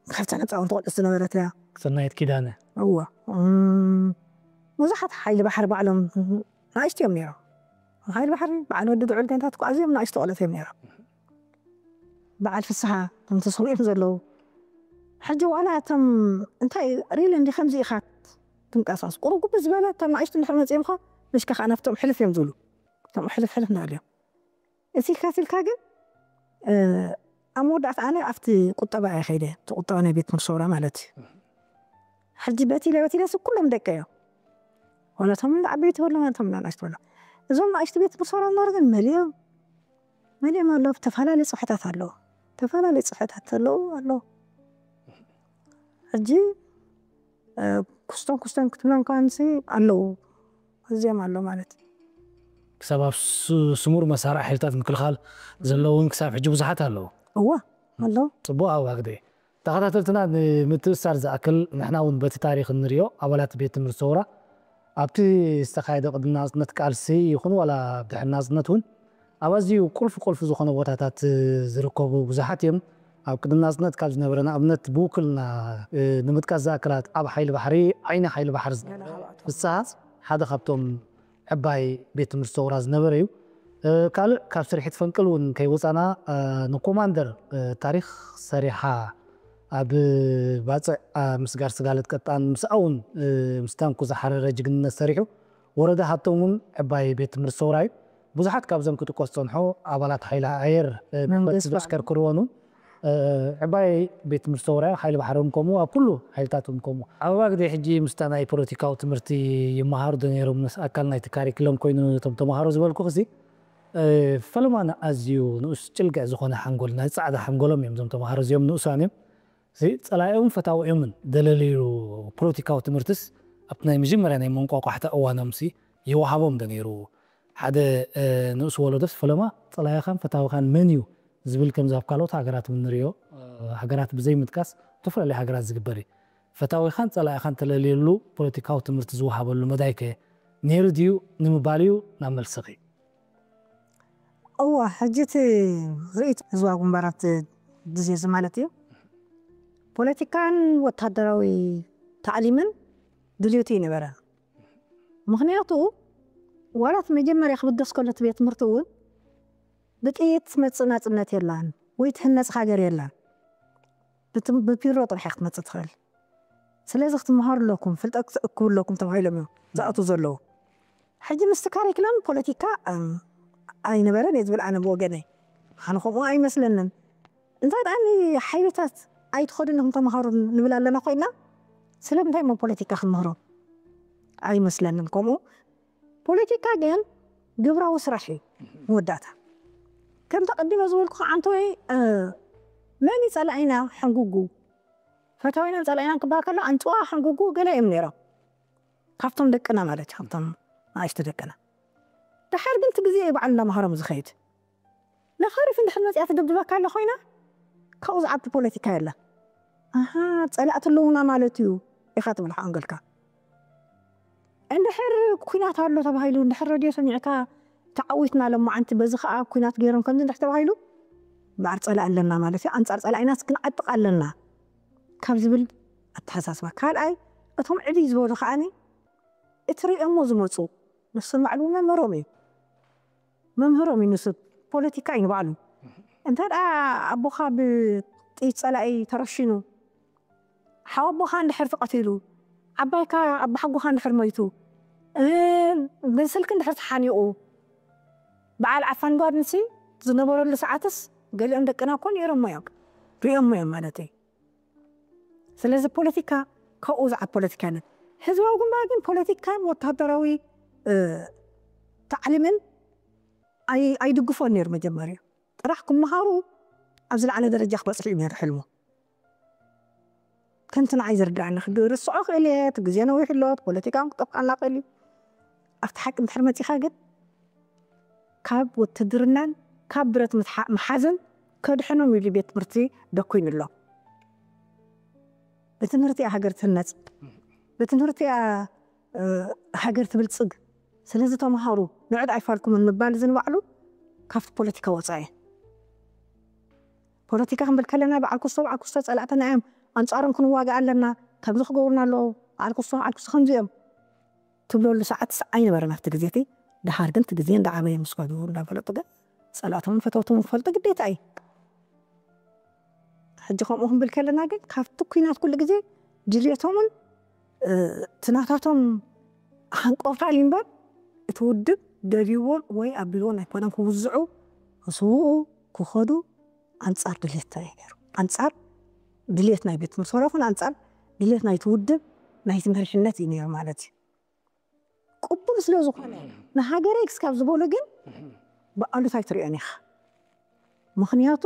ካብተን ህፃውንቲ ቆልዑት ዝነበረት እያ ሰናይት ኪዳነ እዋ እም፣ ብዙሓት ሓይሊ ባሕሪ ባዕሎም ንኣሽቱ እዮም ነይሮም ሓይሊ ባሕሪ በዓል ወዲ ድዑል ገንታት እኮ ኣዝዮም ንኣሽቱ ቆለት እዮም ነይሮም በዓል ፍስሓ እቶም ተሰዊኦም ዘለዉ ሕጂ ዋላ እቶም እንታይ ሪል እንዲ ከምዚ ኢኻ ትንቀሳስ ቁሩብ ጉብ ዝበለ እቶም ንኣሽቱ እንድሕር መፂኦምካ ምሽካ ከዓ ናብቶም ሕልፍ እዮም ዝብሉ እቶም ሕልፍ ሕልፍ ንበል እዮም እቲ ኢልካ ሲልካ ግን ኣብ መወዳእታ ኣነ ኣብቲ ቁጠባ እየ ከይደ እቲ ቁጠባ ናይ ቤት ትምህርቲ ሰውራ ማለት እዩ ሕጂ በቲለ በቲለ ስ ኩሎም ደቀ እዮም ወላቶም እንዳ ዓበይቲ በሎ ወላቶም እንዳ ናሽት በሎ እዞም ናእሽቲ ቤት ትምህርቲ ሰውራ ነበሩ ግን መሊኦም መሊኦም ኣሎ ተፈላለዩ ፅሑታት ኣለዉ ተፈላለዩ ፅሑታት ኣለዉ ኣለዉ ሕጂ ኩስቶም ኩስቶም ክትብሎም ከንሲ ኣለዉ እዚኦም ኣሎ ማለት እዩ ክሳብ ኣብ ሱ- ስሙር መሳርሒ ሓይልታት ምክልኻል ዘለውን ክሳብ ሕጂ ብዙሓት ኣለዉ እዋ ኣሎ ፅቡቅ ኣዋግደ ተኸታተልትና ንምትእሳር ዝኣክል ንሕና እውን በቲ ታሪክ እንሪኦ ኣባላት ቤት ትምህርቲ ሰውራ ኣብቲ ዝተካየደ ቅድሚ ናፅነት ቃልሲ ይኹን ዋላ ድሕሪ ናፅነት እውን ኣብ ኣዝዩ ቁልፊ ቁልፊ ዝኾነ ቦታታት ዝርከቡ ብዙሓት እዮም ኣብ ቅድሚ ናፅነት ካብ ዝነበረ ንኣብነት ብውክልና ንምጥቃስ ዝኣክላት ኣብ ሓይሊ ባሕሪ ዓይኒ ሓይሊ ባሕሪ ዝነበረ ፍስሃ ሓደ ካብቶም ዕባይ ቤት ትምህርቲ ሰውራ ዝነበረ እዩ ካልእ ካብ ስርሒት ፈንቅል እውን ከይወፃና ንኮማንደር ታሪክ ሰሪሓ ኣብ ባፅዕ ምስጋር ስጋለት ቀጣን ምስኣ እውን ምስ ታንኩ ዝሓረረ ጅግንነት ሰሪሑ ወረዳ ሃብቶም እውን ዕባይ ቤት ትምህርቲ ሰውራ እዩ ብዙሓት ካብዞም ክጥቀሱ ዝፀንሑ ኣባላት ሓይሊ ኣየር ብበት ዘሽከርክርዎን እውን ዕባይ ቤት ትምህርቲ ሰውራ ሓይሊ ባሕሮም ከምኡ ኣብ ኩሉ ሓይልታቶም ከምኡ ኣበባ ግደ ሕጂ ምስታ ናይ ፖለቲካዊ ትምህርቲ ይመሃሩ ዶ ነይሮም ምስ ኣካል ናይቲ ካሪክሎም ኮይኑ እቶም ተምሃሮ ዝበልኩ ክሲ ፈለማ ኣዝዩ ንኡስ ጭልግዕ ዝኾነ ሓንጎል ናይ ፃዕዳ ሓንጎሎም እዮም እዞም ተምሃሮ እዚኦም ንኡሳን እዮም እዚ ፀላኢኦምን ፈታዊኦምን ደለልዩ ፖለቲካዊ ትምህርትስ ኣብቲ ናይ መጀመርያ ናይ መንቋቋሕታ እዋኖምሲ ይወሃቦም ዶ ነይሩ ሓደ ንኡስ ወለዶስ ፈለማ ፀላኢኻን ፈታዊኻን መን እዩ ዝብል ከምዚ ኣብ ካልኦት ሃገራት ንሪኦ ሃገራት ብዘይ ምጥቃስ ዝተፈላለዩ ሃገራት ዝግበር እዩ ፈታዊኻን ፀላኢኻን ተለልየሉ ፖለቲካዊ ትምህርቲ ዝወሃበሉ መዳይ ከ ነይሩ ድዩ ንምባል እዩ ናብ መልስኺ እዋ፣ ሕጂ እቲ ርእይቶ ህዝባዊ ግንባራት ድዜዚ ማለት እዩ። ፖለቲካን ወታደራዊ ታዕሊምን ድልዮቱ ይነበረ። ምኽንያቱ ዋላት መጀመርያ ክብገስ ከሎ እቲ ቤት ትምህርቲ እውን ብጥይት መጽእ ናጽነት የላን ወይ ትህነጽ ሃገር የላን። ብትም-፣ ብፒሮ ጥራሕ ክትመጽእ ትኽእል። ስለዚ ክትመሃሩ ኣለኩም፣ ፍልጠት ክትእክቡ ኣለኩም ተባሂሎም እዮም ዝኣቱ ዘለዉ። ሕጂ ምስቲ ካሪክለም ፖለቲካ፣ እም፣ ኣይነበረን እየ ዝብል ኣነ ብወገነይ። ኣነ ከምኡ ኣይመስለንን። እንታይ ደኣ ንሓይልታት ኣይትኸዱን ኢኹም ተምሃሩ ንብል ኣለና ኮይና፣ ስለምንታይ እሞ ፖለቲካ ክንምህሮ? ኣይመስለንን ከምኡ። ፖለቲካ ግን ግብራዊ ስራሕ እዩ መወዳእታ። ከምቲ ቀዲመ ዝበልኩ ዓንተወይ፣ እ፣ መን እዩ ጸላኢና ሕንጉጉ? ፈታዊናን ጸላኢናን ክበሃል ከሎ ኣንጭዋ ሕንጉጉ ገለ እዮም ነይሮም። ካብቶም ደቅና ማለት እዩ፣ ካብቶም ንኣሽቱ ደቅና። ደሓር ግን እቲ ግዜ እዩ ባዕሉ እናምሃሮም ዝኸይድ። ነፋሪት እንድሕር መጺኣ ትድብድበካ ኣላ ኮይና፣ ካብኡ ዝዓቢ ፖለቲካ የለን። ኣሃ፣ ጸላእቲ ኣለዉና ማለት እዩ ኢኻ ትብል ሓንገልካ። እንድሕር ኲናት ኣሎ ተባሂሉ፣ እንድሕር ረድዮ ሰሚዕካ፣ ተዓዊትና ሎማዓንቲ በዚ ኸኣ ኲናት ገይሮም ከምዚ እንድሕር ተባሂሉ፣ እምበኣር ጸላኢ ኣለና ማለት እዩ። ኣንጻር ጸላኢናስ ክንዓጥቕ ኣለና ካብ ዝብል ኣተሓሳስባ። ካልኣይ፣ እቶም ዕብይ ዝበሉ ከኣኒ እቲ ርእዮሞ ዝመጹ ንሶም ባዕሉ መምህሮም እዩ። መምህሮም እዩ ንሱ ፖለቲካ እዩ ንባዕሉ። እንተ ደኣ ኣቦኻ ብጥይት ጸላኢ ተረሺኑ፣ ሓወቦኻ እንድሕር ተቐቲሉ፣ ዓባይካ ኣቦሓጎኻ እንድሕር ሞይቱ፣ እ፣ ብስልኪ እንድሕር ተሓኒቑ፣ በዓል ዓፋን ጓድንሲ ዝነበረሉ ሰዓትስ ገሊኦም ደቅና እኮ ነይሮሞ እዮም፣ ሪኦሞ እዮም ማለት እዩ። ስለዚ ፖለቲካ ካብኡ ዝዓብ ፖለቲካ የለን። ህዝባዊ ግንባር ግን ፖለቲካን ወታደራዊ፣ እ፣ ታዕሊምን ኣይ-፣ ኣይድግፎን ነይሩ መጀመርያ። ጥራሕ ክመሃሩ ኣብ ዝለዓለ ደረጃ ክበጽሑ እዩ ነይሩ ሕልሙ። ከምቲ ንዓይ ዝርድኣኒ፣ ክርስዖ ክእል እየ፣ እቲ ግዜ ነዊሕ ኣሎ፣ እቲ ፖለቲካ እውን ክጠፍኣና ክእል እዩ። ኣብቲ ሓቂ እንድሕር መጺኻ ግን፣ ካብ ውትድርናን ካብ ብረት ምትሓ-፣ ምሓዝን ከድሕኖም ኢሉ ቤት ትምህርቲ ደኲኑ ኣሎ። ብትምህርቲ እያ ሃገር ትህነጽ፣ ብትምህርቲ እያ፣ እ፣ ሃገር ትብልጽግ። ስለዚ ተምሃሩ፣ ንዑ ደኣ ኣይፋልኩምን ምባል እዚ ንባዕሉ ካብቲ ፖለቲካ ወጻኢ እዩ። ፖለቲካ ክንብል ከለና በዓል ኩስቶ፣ በዓል ኩስቶ ጸላእትና እዮም፣ ኣንጻሮም ክንዋጋእ ኣለና፣ ከምዚ ክገብሩና ኣለዉ፣ በዓል ኩስቶ፣ በዓል ኩስቶ ከምዚ እዮም ትብለሉ ሰዓት ኣይነበረን ኣብቲ ግዜ እቲ። ደሓር ግን እቲ ግዜ እንዳዓበየ ምስ ከዱ እንዳፈለጡ ግን ጸላእቶምን ፈተውቶምን ክፈልጡ ግዴታ እዩ። ሕጂ ከምኡ ክንብል ከለና ግን ካብቲ ኲናት ኩሉ ግዜ ድልየቶምን፣ እ፣ እቲ ናታቶም ሃንቀውታ እዩ እምበር እቲ ውድብ ደልይዎን ወይ ኣቢልዎን ኣይኮነን ክውዝዑ፣ ክስውኡ፣ ክኸዱ ኣንጻር ድልየትና እዩ ነይሩ። ኣንጻር ድልየት ናይ ቤት ትምህርቲ ወላ ኮነ ኣንጻር ድልየት ናይቲ ውድብ ናይቲ መሪሕነት እዩ ነይሩ ማለት እዩ። ቅቡል ስለ ዝኾነ ንሃገረይ ክስካብ ዝበሉ ግን ብኣሉታ ኣይትሪኦን ኢኻ። ምኽንያቱ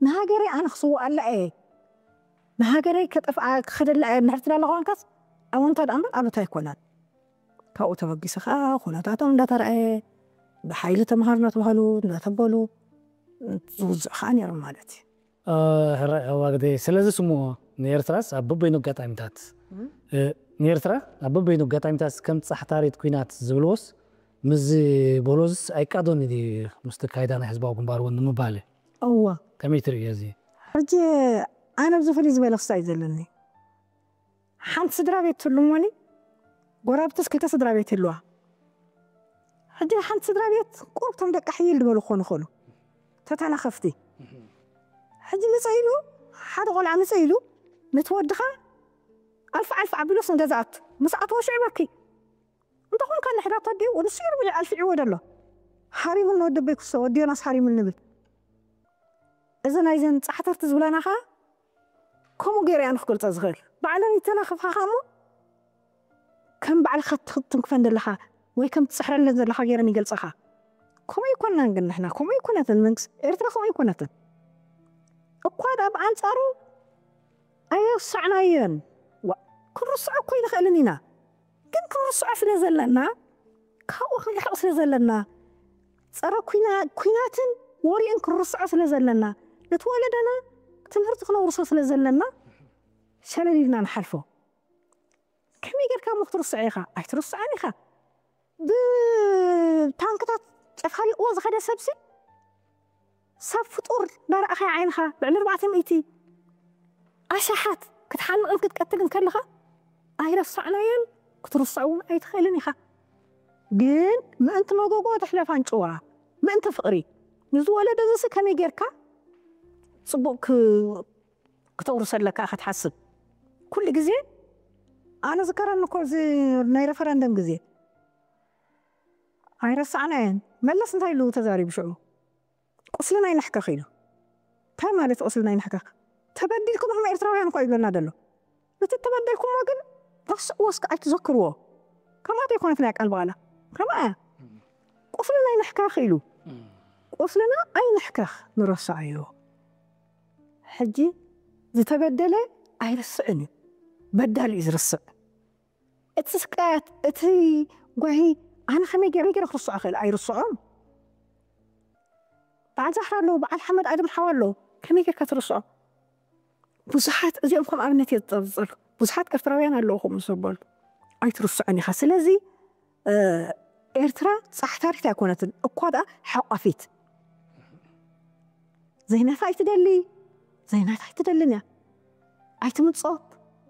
ንሃገረይ ኣነ ክስውኣላ እየ፣ ንሃገረይ ከጠፍኣ ክኸደላ እየ እንድሕር ትብል ኣለኻ ኮንካስ ኣወንታ ደኣ እምበር ኣሉታ ኣይኮነን። ካብኡ ተበጊሱ ኸኣ ኩነታቶም እንዳተራእየ ብሓይሊ ተምሃሩ እናተባህሉ እንዳተበሉ ዝውዝዑ ኸኣ ነይሮም ማለት እዩ። እ፣ ሕራይ ኣዋግደ። ስለዚ ስምዖ ንኤርትራስ ኣብ በበይኑ ኣጋጣሚታት፣ እም። እ፣ ንኤርትራ ኣብ በበይኑ ኣጋጣሚታት ከም ጻሕታሪት ኲናት ዝብልዎስ ምስዚ ቦሎዝስ ኣይቃዶን እዩ ምስቲ ኣካይዳ ናይ ህዝባዊ ግንባር እውን ንምባል እዩ። እዋ። ከመይ ትርእዮ እዚ? ሕጂ ኣነ ኣብዚ ፍልይ ዝበለ ክስታይ ዘለኒ። ሓንቲ ስድራ ቤት ትህሉ እሞኒ፣ ጎረባብትስ ክልተ ስድራ ቤት ይህልዋ። ሕጂ ሓንቲ ስድራ ቤት ቁሩብ እቶም ደቂ ሕይል ዝበሉ ክኾኑ ይኽእሉ። ተተናኸፍቲ። ሕጂ ምጽእ ኢሉ፣ ሓደ ቆልዓ ምጽእ ኢሉ፣ ነቲ ወድኻ ኣልፍ ኣልፍ ኣቢሉስ ንገዛ ኣቱ። ምስ ኣተወ ሽዑ በኪ። እንተኾንካ ንሕዳቶ ድዩ? ንሱ እዩ ብልዕ ኣልፊዕዎ ደሎ። ሃሪሙኒ ወዲ ኣቦይ ክስቶ፣ ወዲ ዮናስ ሃሪሙኒ ንብል። እዚ ናይዘን ጻሕተርቲ ዝብላና ኸኣ ከምኡ ገይረ እየ ንክገልጾ ዝኽእል። ባዕለን ይተናኽፋኻ እሞ ከም ባዕልኻ ትንክፈን ዘለኻ ወይ ከም ትጽሕረለን ዘለኻ ገይረን ይገልጻኻ። ከምኡ ኣይኮናን ግን ንሕና፣ ከምኡ ኣይኮነትን መንግስቲ ኤርትራ፣ ከምኡ ኣይኮነትን። እኳ ደኣ ብኣንጻሩ ኣይረሳዕናዮን። ዋ፣ ክንርስዖ እኮ ኣይንኽእልን ኢና። ግን ክንርስዖ ስለ ዘለና፣ ካብኡ ክንርሕቕ ስለ ዘለና፣ ጸረ ኲና-፣ ኲናትን ወሪኡን ክንርስዖ ስለ ዘለና፣ ነቲ ወለዶና ትምህርቲ ክነውርሶ ስለ ዘለና፣ ሸለል ኢልና ንሓልፎ። ከመይ ጌርካ እሞ ክትርስዖ ኢኻ? ኣይትርስዖን ኢኻ። ብታንክታት ጨፋሊቕዎ ዝኸደ ሰብሲ፣ ሰብ ፍጡር እንዳረኣኻ ዓይንኻ ልዕሊ ኣርባዕተ ሚእቲ ኣሽሓት ክትሓንቕን ክትቀትልን ከለኻ ኣይረሳዕናዮን፣ ክትርስዖ እውን ኣይትኽእልን ኢኻ። ግን ምእንቲ መጎጎ ትሕለፍ ኣንጭዋ፣ ምእንቲ ፍቕሪ ንዝወለደ ዝሲ ከመይ ጌርካ ጽቡቕ ክ- ክተውርሶ ኣለካ ኢኻ ትሓስብ። ኩሉ ግዜ ኣነ ዝከረኒ እኮ እዚ ናይ ረፈረንደም ግዜ ኣይረሳዕናየን። መለስ እንታይ ኢሉ ተዛሪቡ ሽዑ? ቁስልና ይንሕከኽ ኢሉ። እንታይ ማለት ቁስልና ይንሕከኽ? ተበዲልኩም ኢኹም ኤርትራውያን እኮ ይብለና ዘሎ። እቲ ተበደልኩሞ ግን ረስዕዎ እስከ ኣይትዘክርዎ። ከምኣ ዘይኮነት ናይ ቃል በቓላ ከምኣ እያ። ቁስልና ይንሕከኽ ኢሉ። ቁስልና ኣይንሕከኽ ንረስዓዮ። ሕጂ ዝተበደለ ኣይርስዕን እዩ። በዳሊ እዩ ዝርስዕ። እቲ ስቃያት እቲ ጓሂ ኣነ ከመይ ገይረ ገይረ ክርስዖ ክእል ኣይርስዖም። በዓል ዛህራ ኣለዉ፣ በዓል ሓመድ ኣድም ሓው ኣለዉ። ከመይ ጌርካ ትርስዖ? ብዙሓት እዚኦም ከም ኣብነት እየ ዝጠርጸሉ። ብዙሓት ኤርትራውያን ኣለዉ ከምኡ ዘበሉ። ኣይትርስዖን ኢኻ። ስለዚ ኤርትራ ጻሕታሪት ኣይኮነትን እኳ ደኣ ሓቋፊት። ዘይናታ ኣይትደሊ፣ ዘይናታ ኣይትደልን እያ። ኣይትምጾ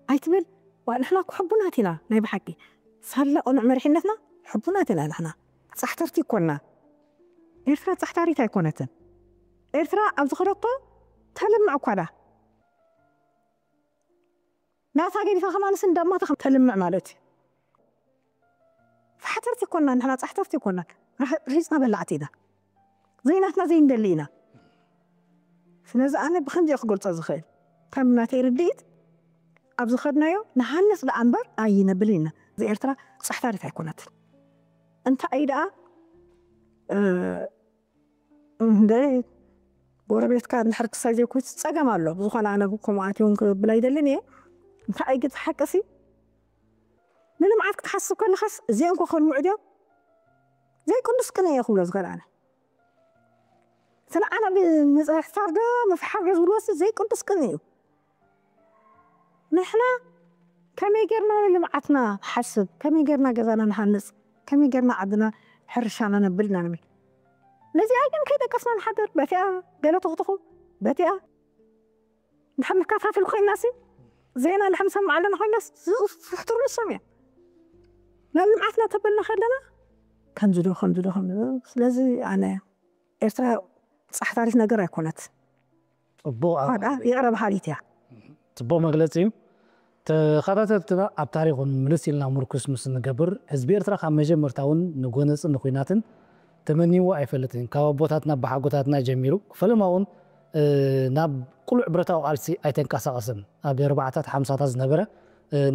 ኣይትብል። ዋ ንሕና እኮ ሕቡናት ኢና ናይ ብሓቂ። ሳላ ቅኑዕ መሪሕነትና ሕቡናት ኢና ንሕና። ጻሕተርቲ ይኮና። ኤርትራ ጻሕታሪት ኣይኮነትን። ኤርትራ ኣብ ዝኸደቶ ተልምዕ እኳ ዳ ናታ ገዲፋ ከማንስ እንዳማታ ከም ተልምዕ ማለት እዩ። ፋሕተርቲ ይኮና ንሕና ጻሕተርቲ ይኮና። ርሒጽና በላዕቲ ኢና። ዘይናትና ዘይንደሊ ኢና። ስለዚ ኣነ ብኸምዚ እየ ክገልጾ ዝኽእል። ከም ናተይ ርድኢት ኣብ ዝኸድናዮ ንሃንስ ደኣ እምበር ኣይነብል ኢና። እዚ ኤርትራ ጻሕታሪት ኣይኮነትን። እንታይ ደኣ እንደ ጎረቤትካ እንድሕር ክሳይ ዘይኮይስ ጸገም ኣሎ። ብዝኾነ ኣነ ከምኡ ኣትዮም ክብል ኣይደልን እየ። እንታይ ግን ሓቅሲ ንልምዓት ክትሓስብ ከለኻስ እዚኦም ኮ ከልምዑ ድዮም? ዘይቅዱስ ቅነ እየ ክብሎ ዝኽእል ኣነ። እቲ ንዓና ምጽሕታር ዶ ምፍሓር ዶ ዝብልዎስ ዘይቅዱስ ቅነ እዩ። ንሕና ከመይ ጌርና ንልምዓትና ንሓስብ፣ ከመይ ጌርና ገዛና ንሃንጽ፣ ከመይ ጌርና ዓድና ሕርሻና ነብል ኢና ንብል። ነዚኣ ግን ከይደቀስና ንሓድር፣ በቲኣ ገለ ትኹትኹ፣ በቲኣ ንሓ መካፋፍል ኮይናሲ ዜና ንሓ ንሰምዕ ኣለና ኮይናስ ዝፍሕትሩ ንሶም እዮም። ናብ ልምዓትና ተበልና ከለና ከምዚ ዶ ከምዚ ዶ ከምዚ ዶ። ስለዚ ኣነ ኤርትራ ጻሕታሪት ነገር ኣይኮነት። ጽቡቕ ኣብ- ዋዳ ይቕረ በሃሊት እያ። ጽቡቕ መግለጺ እዩ። ተኸታተልትና ኣብ ታሪኹን ምልስ ኢልና ምርኩስ ምስ እንገብር ህዝቢ ኤርትራ ካብ መጀመርታ እውን ንጎነጽን ንኹናትን ተመኒዎ ኣይፈልጥን። ካብ ኣቦታትና ኣቦሓጎታትና ጀሚሩ ፈለማ እውን ናብ ቅሉዕ ብረታዊ ቃልሲ ኣይተንቀሳቐሰን። ኣብ ኣርባዓታት ሓምሳታት ዝነበረ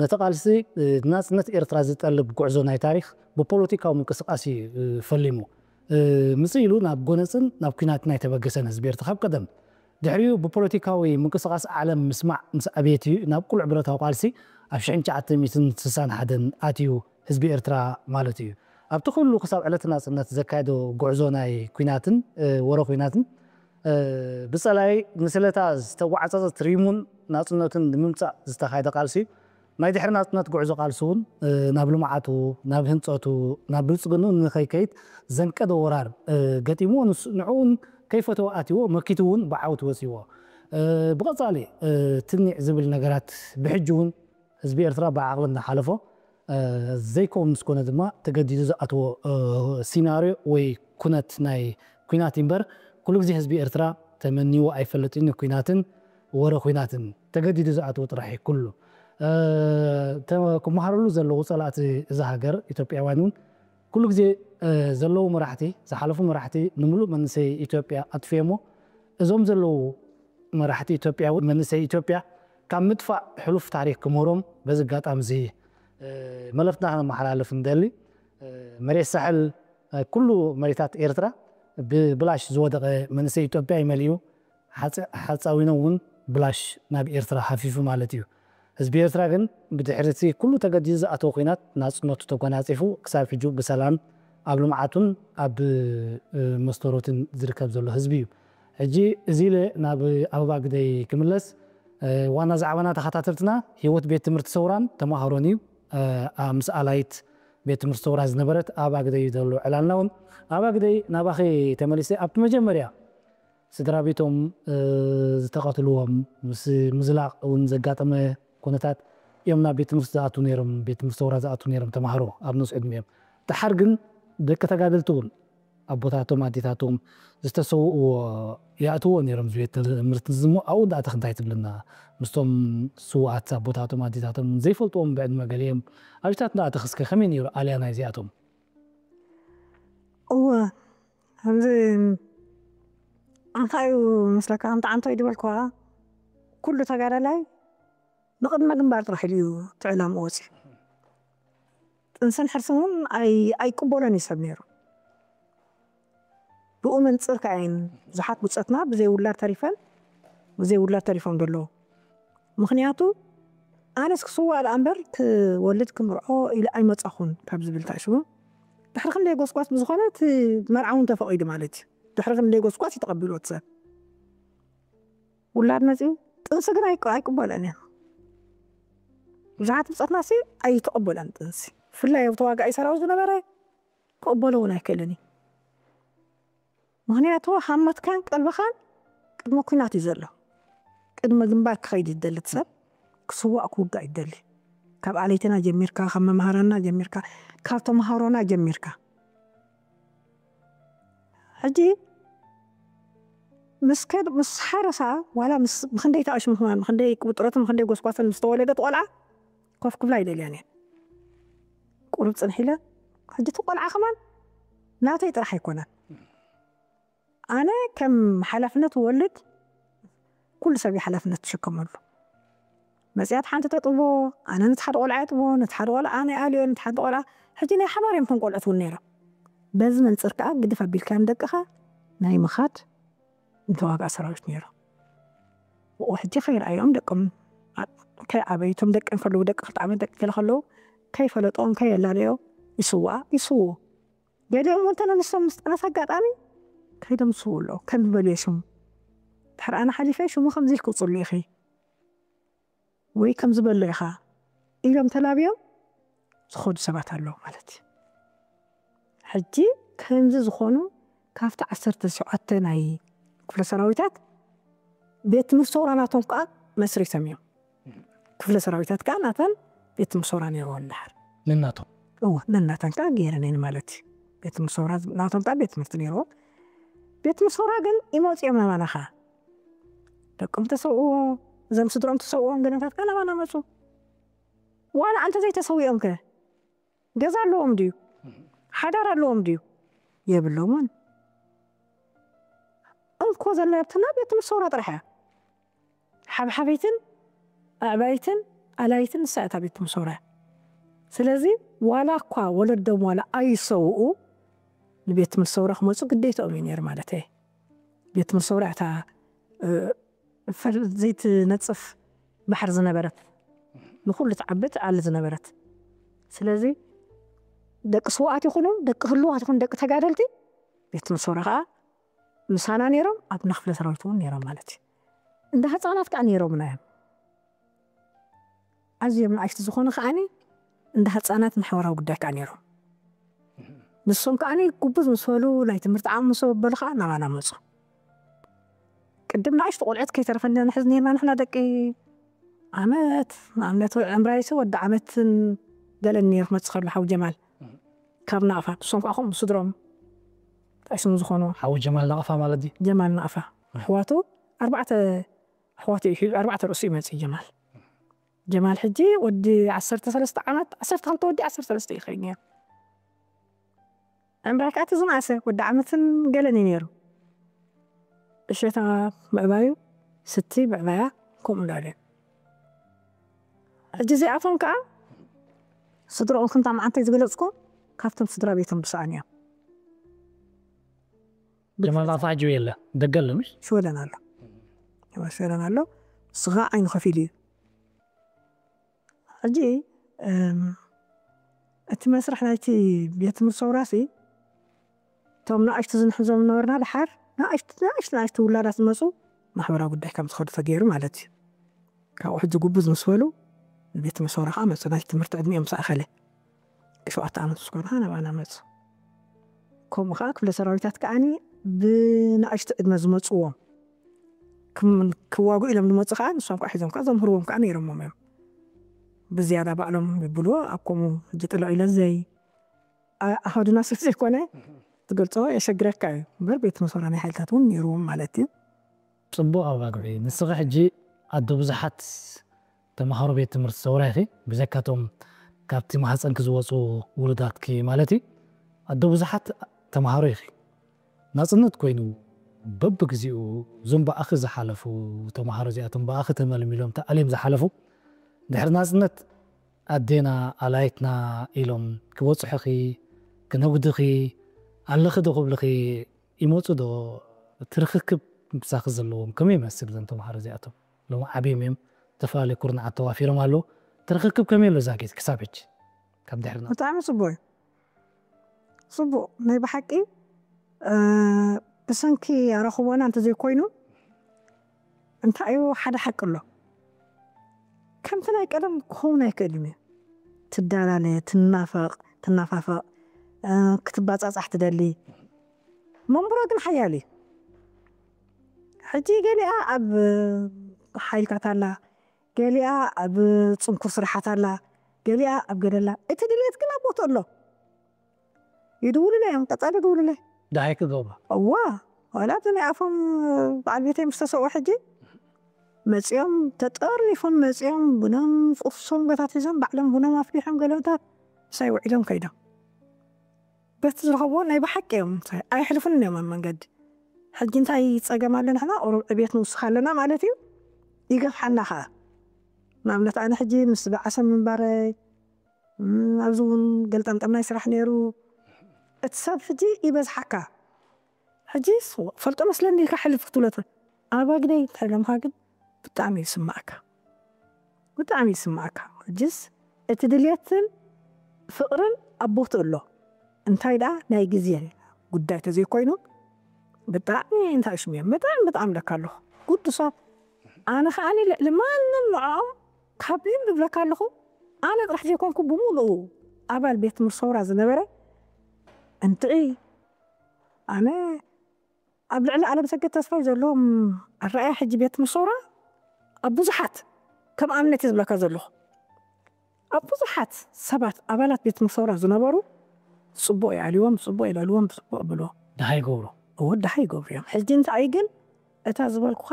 ነቲ ቃልሲ ናጽነት ኤርትራ ዝጠልብ ጉዕዞ ናይ ታሪኽ ብፖለቲካዊ ምንቅስቃስ እዩ ፈሊሙ። ምጽእ ኢሉ ናብ ጎነጽን ናብ ኲናትን ኣይተበገሰን ህዝቢ ኤርትራ ካብ ቀደም። ድሕሪኡ ብፖለቲካዊ ምንቅስቃስ ዓለም ምስማዕ ምስ ኣቤት እዩ ናብ ቅሉዕ ብረታዊ ቃልሲ ኣብ ሽሕን ትሽዓተ ሚእትን ስሳን ሓደን ኣትዩ ህዝቢ ኤርትራ ማለት እዩ። ኣብቲ ኩሉ ክሳብ ዕለት ናጽነት ዘካየዶ ጉዕዞ ናይ ኲናትን ወረ ኲናትን ብጸላይ ንስለታ ዝተጓዓጸጸት ሪሙን ናጽነቱን ንምምጻእ ዝተኻየደ ቃልሲ እዩ። ናይ ድሕሪ ናጽነት ጉዕዞ ቃልሲ እውን ናብ ልምዓቱ፣ ናብ ህንጸቱ፣ ናብ ብልጽግንኡ ንኸይከይድ ዘንቀደ ወራር ገጢምዎ ንሱ ንዕኡ እውን ከይፈተወ ኣትይዎ መኪቱ እውን ብዓወት ወጺዎ። ብቐጻሊ ትኒዕ ዝብል ነገራት ብሕጂ እውን ህዝቢ ኤርትራ ብዓቕሊ እናሓለፎ ዘይከውን ምስ ኮነ ድማ ተገዲዱ ዝኣትዎ ሲናርዮ ወይ ኩነት ናይ ኲናት እምበር ኩሉ ግዜ ህዝቢ ኤርትራ ተመኒዎ ኣይፈልጥን እዩ ኲናትን ወረ ኲናትን ተገዲዱ ዝኣትዎ ጥራሕ እዩ ኩሉ ክመሃረሉ ዘለዉ ጸላእቲ እዛ ሃገር ኢትዮጵያውያን እውን ኩሉ ግዜ ዘለዉ መራሕቲ ዝሓለፉ መራሕቲ ንምሉእ መንሰይ ኢትዮጵያ ኣጥፍየሞ እዞም ዘለዉ መራሕቲ ኢትዮጵያ እውን መንሰይ ኢትዮጵያ ካብ ምጥፋእ ሕሉፍ ታሪክ ክምህሮም በዚ ኣጋጣሚ እዚ መልእኽትና ከነመሓላልፍ ንደሊ። መሬት ሳሕል ኩሉ መሬታት ኤርትራ ብብላሽ ዝወደቐ መንሰይ ኢትዮጵያ ይመልዩ ሓፃዊኖም እውን ብላሽ ናብ ኤርትራ ሃፊፉ ማለት እዩ። ህዝቢ ኤርትራ ግን ብድሕሪ እቲ ኩሉ ተገዲዱ ዝኣተወ ኲናት ናፅነቱ ተጎናፂፉ ክሳብ ሕጂ ብሰላም ኣብ ልምዓቱን ኣብ መስተሮትን ዝርከብ ዘሎ ህዝቢ እዩ። ሕጂ እዚ ኢለ ናብ ኣበባ ግደይ ክምለስ። ዋና ዛዕባና ተኸታተልትና ህይወት ቤት ትምህርቲ ሰውራን ተማሃሮን እዩ። ምስ ኣላይት ቤት ትምህርቲ ሰውራ ዝነበረት ኣበባ ግደይ እዩ ዘሎ ዕላልና እውን። ኣበባ ግደይ ናባኺ ተመሊሰ ኣብቲ መጀመርያ ስድራ ቤቶም ዝተቐትልዎም ምስ ምዝላቕ እውን ዘጋጠመ ኩነታት እዮም ናብ ቤት ትምህርቲ ዝኣቱ ነይሮም። ቤት ትምህርቲ ሰውራ ዝኣቱ ነይሮም ተማሃሮ ኣብ ንኡስ ዕድሚኦም። ደሓር ግን ደቂ ተጋደልቲ እውን ኣቦታቶም ኣዴታቶም ዝተሰውእዎ ይኣትዎ ነይሮም። ዝቤት ትምህርቲ ዝሞ ኣብኡ እንዳኣተኽ እንታይ ትብልና? ምስቶም ስውኣት ኣቦታቶም ኣዴታቶም ዘይፈልጥዎም ብዕድመ ገሊኦም ኣብታት እንዳኣተኽ እስከ ከመይ ነይሩ ኣልያ ናይዚኣቶም? እወ፣ ከምዚ እንታይ እዩ መስለካ፣ ከምቲ ዓንቶይ ዝበልኩዋ፣ ኩሉ ተጋዳላይ ንቕድመ ግንባር ጥራሕ ኢሉ እዩ እቲ ዕላምኡ ወፂኡ። ጥንስን ሕርስን እውን ኣይ- ኣይቅበሎን እዩ ሰብ ነይሩ። ብኡ መንፅር ከኣይን ብዙሓት ብፆትና ብዘይ ውላድ ተሪፈን፣ ብዘይ ውላድ ተሪፎም ዘለዉ። ምኽንያቱ ኣነስ ክስዋእ ደኣ እምበር ክወልድ ክምርዖ ኢለ ኣይመፃኹን ካብ ዝብል ተኣሽቡ ድሕሪ ክንደይ ጎስጓስ ብዝኾነ እቲ መርዓ እውን ተፈቒዱ ማለት እዩ። ድሕሪ ክንደይ ጎስጓስ እዩ ተቐቢልዎ እቲ ሰብ። ውላድ መፂኡ ጥንሲ ግን ኣይቅ- ኣይቅበለን እያ። ብዙሓት ብፀትና ሲ ኣይተቐበለን ጥንሲ። ብፍላይ ኣብ ተዋጋኢ ሰራዊት ዝነበረ ክቕበሎ እውን ኣይክእልን እዩ። ምኽንያቱ ሃመትካን ቀልብኻን ቅድሚ ኩናት እዩ ዘሎ። ቅድሚ ግንባር ክኸይድ ይደሊ እቲ ሰብ፣ ክስዋእ ክውጋእ ይደሊ። ካብ ኣለይትና ጀሚርካ፣ ካብ መምሃራና ጀሚርካ፣ ካብ ተምሃሮና ጀሚርካ። ሕጂ ምስ ከድ ምስ ሓረሳ ዋላ ምስ ብክንደይ ተኣሽሙ ከማን ብክንደይ ውጥረትን ብክንደይ ጎስጓሰን ምስ ተወለደት ቆልዓ ኮፍ ክብላ ይደልያን እየን። ቁሩብ ፅንሕ ኢለ ሕጂ እቲ ቆልዓ ከማን ናተይ ጥራሕ ኣይኮነን። ኣነ ከም ሓላፍነት ወልድ ኩሉ ሰብ እዩ ሓላፍነት ትሽከመሉ። መፅያት ሓንቲ ተጥቦ ኣነ ነቲ ሓደ ቆልዓ የጥቦ ነቲ ሓደ ቆልዓ ኣነ ኣልዮ ነቲ ሓንቲ ቆልዓ ሕጂ ናይ ሓባር እዮም ከም ቆልዑት እውን ነይሮም። በዚ መንፅር ከዓ ግድፍ ኣቢልካ ንደቅኻ ናይ ምኻድ ንተዋጋእ ሰራዊት ነይሩ። ብኡ ሕጂ ከይረኣዮም ደቅም ከይዓበዩ እቶም ደቂ ከለዉ ደቂ ክልተ ዓመት ደቂ ገለ ከለዉ ከይፈለጦም ከየላለዮ ይስዋ ይስዉ። ገሊኦም እውን ተነንሶም ምስ ጠነስ ኣጋጣሚ ከይዶም ይስዉ ኣለዉ ከም ዝበልዮ ሽሙ ድሕሪ ኣነ ሓሊፈ ሽሙ ከምዚ ኢልክ ውፅሉ ኢኺ ወይ ከም ዝበሎ ኢኻ ኢሎም ተላብዮም ዝኸዱ ሰባት ኣለዉ ማለት እዩ። ሕጂ ከምዚ ዝኾኑ ካብቲ ዓሰርተ ሸውዓተ ናይ ክፍለ ሰራዊታት ቤት ትምህርቲ ሰውራ ናቶም ከዓ መስሪቶም እዮም። ክፍለ ሰራዊታት ከዓ ናተን ቤት ትምህርቲ ሰውራ ነይርወን ድሓር ነናቶም እወ ነናተን ከዓ ገይረን እየን ማለት እዩ። ቤት ትምህርቲ ሰውራ ናቶም ከዓ ቤት ትምህርቲ ነይርዎም። ቤት ትምህርቲ ሰውራ ግን ይመፁ እዮም ናባና ከዓ ደቆም ተሰውእዎ እዞም ስድሮም ተሰውእዎም ገለታት ከዓ ናባና መፁ። ዋላ ኣንተ ዘይተሰዊኦም ከ ገዛ ኣለዎም ድዩ ሓዳር ኣለዎም ድዩ? የብሎምን። እንኮ ዘላ ኣብትና ቤት ትምህርቲ ሰውራ ጥራሕ እያ። ሓብሓበይትን ኣዕባይትን ኣላይትን ንሳ እታ ቤት ትምህርቲ ሰውራ እያ። ስለዚ ዋላ እኳ ወለዶም ዋላ ኣይሰውኡ ንቤት ትምህርቲ ሰውራ ክመፁ ግዴታኦም እዩ ነይሩ ማለት እየ። ቤት ትምህርቲ ሰውራ እታ ዘይትነፅፍ ባሕር ዝነበረት ንኩሉ ትዓቢ ትኣሊ ዝነበረት። ስለዚ ደቂ ስውኣት ይኹኑ ደቂ ህልዋት ይኹኑ ደቂ ተጋደልቲ ቤት ትምህርቲ ሰውራ ከዓ ምሳና ነይሮም ኣብ ክፍለ ሰራዊት እውን ነይሮም ማለት እዩ። እንደ ህፃናት ከዓ ነይሮምና እዮም። ኣዝዮም ንኣሽቱ ዝኾኑ ከዓኒ እንደ ህፃናት ማሕበራዊ ጉዳይ ከዓ ነይሮም። ንሶም ከዓኒ ጉብዝ ምስ በሉ ናይ ትምህርቲ ዓም ምስ በሉ ከዓ ናባና መፁ። ቅድም ንኣሽቱ ቆልዑት ከይተረፈና ንሕዝ ነርና ንሕና ደቂ ዓመት ንኣብነት ዕምራይሲ ወዲ ዓመትን ገለን ነይሩ ክመፅእ ከሎ ሓው ጀማል ካብ ናቕፋ ንሶም ከዓ ከምኡ ስድሮም ጠሽም ዝኾኑ ሓው ጀማል ናቕፋ ማለት ድዩ? ጀማል ናቕፋ ኣሕዋቱ ኣርባዕተ ኣሕዋቱ እዩ ሒዙ ኣርባዕተ ርእሱ ይመፅእ ጀማል። ጀማል ሕጂ ወዲ ዓሰርተ ሰለስተ ዓመት ዓሰርተ ክልተ ወዲ ዓሰርተ ሰለስተ ይኸይድ ነይሩ። ዕምራይ ከዓ እቲ ዝነኣሰ ወዲ ዓመትን ገለን እዩ ነይሩ። እሸታ ምዕባዩ ስቲ ምዕባያ ከምኡ እንዳለ ሕጂ እዚኣቶም ከዓ ስድራኦም ክንታ መዓንተይ ዝገለፅኩም ካብቶም ስድራ ቤቶም ብሰኣን እዮም። ጀማል ናቕፋ ሕጂ የለ ደገ ኣሎ ምሽ? ሽወደን ኣሎ። ሽወደን ኣሎ። ንሱ ከዓ ዓይኑ ከፊሉ እዩ። ሕጂ እቲ መስርሕ ናይቲ ቤት ትምህርቲ ሰውራሲ እቶም ንኣሽቱ ዝንሕዞም ነበርና ድሓር ንኣሽቱ ንኣሽቱ ንኣሽቱ ውላዳት ዝመፁ ማሕበራዊ ጉዳይ ከም ዝኸዱ ተገይሩ ማለት እዩ። ካብኡ ሕጂ ጉብዝ ምስ በሉ ንቤት ትምህርቲ ሰውራ ከዓ መፁ። ናይ ትምህርቲ ዕድሚኦም ምስ ኣኸለ ሸውዓተ ዓመት ምስ ኮኑ ከዓ ናባና መፁ። ከምኡ ከዓ ክፍለ ሰራዊታት ከዓኒ ብንኣሽቱ ዕድመ ዝመፅዎም ክም- ክዋጉ ኢሎም ዝመፁ ከዓ ንሶም ከዓ ሒዞም ከዓ ዘምህርዎም ከዓ ነይሮሞም እዮም። ብዝያዳ ባዕሎም ይብልዎ ኣብ ከምኡ ሕጂ ጥልዕ ኢለ ዘይ ኣ- ኣሃዱና ስለ ዘይኮነ ትገልፆ የሸግረካ እዩ እምበር ቤት መስዋራ ናይ ሓይልታት እውን ነይርዎም ማለት እዩ። ፅቡቕ ኣባግዒ። ንስኺ ሕጂ ኣዶ ብዙሓት ተምሃሮ ቤት ትምህርቲ ሰውራ ኢኺ። ብዘካቶም ካብቲ ማህፀንኪ ዝወፁ ውሉዳትኪ ማለት እዩ። ኣዶ ብዙሓት ተምሃሮ ኢኺ። ናፅነት ኮይኑ በብግዚኡ እዞም ብኣኺ ዝሓለፉ ተምሃሮ እዚኣቶም ብኣኺ ተመልሚሎም ተኣልዮም ዝሓለፉ ድሕሪ ናፅነት ኣዴና ኣላይትና ኢሎም ክበፅሑኺ ክነጉድኺ ኣለኺ ዶ ክብልኺ ይመፁ ዶ? እቲ ርኽክብ ምሳኺ ዘለዎም ከመይ ይመስል? እዞም ተምሃሮ እዚኣቶም ሎም ዓብዮም እዮም፣ ዝተፈላለዩ ኩርናዓት ተዋፊሮም ኣለዉ። እቲ ርኽክብ ከመይ ኣሎ እዛ ጊዜ ክሳብ ሕጂ ካብ ድሕሪ ናፅነት? ብጣዕሚ ፅቡቅ እዩ። ፅቡቅ ናይ ብሓቂ እ፣ ብሰንኪ ኣረኽቦና እንተዘይኮይኑ እንታይ እዩ ሓደ ሓቂ ኣሎ። ከምቲ ናይ ቀደም ክኸውን ኣይክእልን እዩ። ትዳላለ ትናፈቕ ትናፋፈቕ እ፣ ክትባፃፃሕ ትደሊ። መንብሮ ግን ሓያል እዩ። ሕጂ ገሊኣ ኣብ ሓይልታት ኣላ፣ ገሊኣ ኣብ ፅንኩር ስራሓት ኣላ፣ ገሊኣ ኣብ ገደላ። እቲ ድሌት ግን ኣብ ቦትኡ ኣሎ። ይድውሉለ እዮም፣ ቀፃሊ ይድውሉለ። ደሃይ ክገብሩ። እዋ፣ ዋላ እቲ ናይ ኣፎም በዓል ቤተይ ምስ ተሰውኡ ሕጂ መፂኦም ተጠርኒፎም መፂኦም ቡኖም ቁርሶም ገታት ሒዞም ባዕሎም ቡኖም ኣፍሊሖም ገለታት ምሳይ ውዒሎም ከይዶም። በቲ ዝረኸብዎ ናይ ብሓቂ እዮም ኣይሕልፉን እዮም ኣብ መንገዲ። ሕጂ እንታይ ፀገም ኣሎ ንሕና ቁሩብ ዕቤት ንውስኽ ኣለና ማለት እዩ። ይገፍሓና ከዓ ንኣብነት ኣነ ሕጂ ምስ በዓሰ ምንባረይ ኣብዚ እውን ገልጠምጠም ናይ ስራሕ ነይሩ። እቲ ሰብ ሕጂ ይበዝሓካ። ሕጂ ፈልጦ መስለኒ ኢልካ ሕልፍ ክትብሎ ትኽእል። ኣባግደይ እንተለምካ ግን ብጣዕሚ ይስማዕካ፣ ብጣዕሚ ይስማዕካ። ሕጅስ እቲ ድልየትን ፍቕርን ኣብ ቦትኡ ኣሎ። እንታይ ደኣ ናይ ግዜ ጉዳይ ተዘይኮይኑ ብጣዕሚ እንታይ ሽሙ እዮም ብጣዕሚ ብጣዕሚ ለካ ኣለኹ ጉዱሳት። ኣነ ከዓኒ ልዕሊ ማንም ንዕኦም ካብ ቢም ዝብለካ ኣለኹ። ኣነ ጥራሕ ዘይኮንኩ ብምሉኡ ኣባል ቤት ትምህርቲ ሰውራ ዝነበረ እንትዒ ኣነ ኣብ ልዕሊ ኣለምሰገድ ተስፋይ ዘለዎም ኣረኣያ ሕጂ ቤት ትምህርቲ ሰውራ ኣብ ብዙሓት ከም ኣብነት እየ ዝብለካ ዘለኹ ኣብ ብዙሓት ሰባት ኣባላት ቤት ትምህርቲ ሰውራ ዝነበሩ ፅቡቕ ይኣልዎም ፅቡቕ የልኣልዎም ፅቡቕ ብሎ ደሃይ ገብሩ እወ ደሃይ ይገብሩ እዮም ሕጂ እንታይ ግን እታ ዝበልኩኻ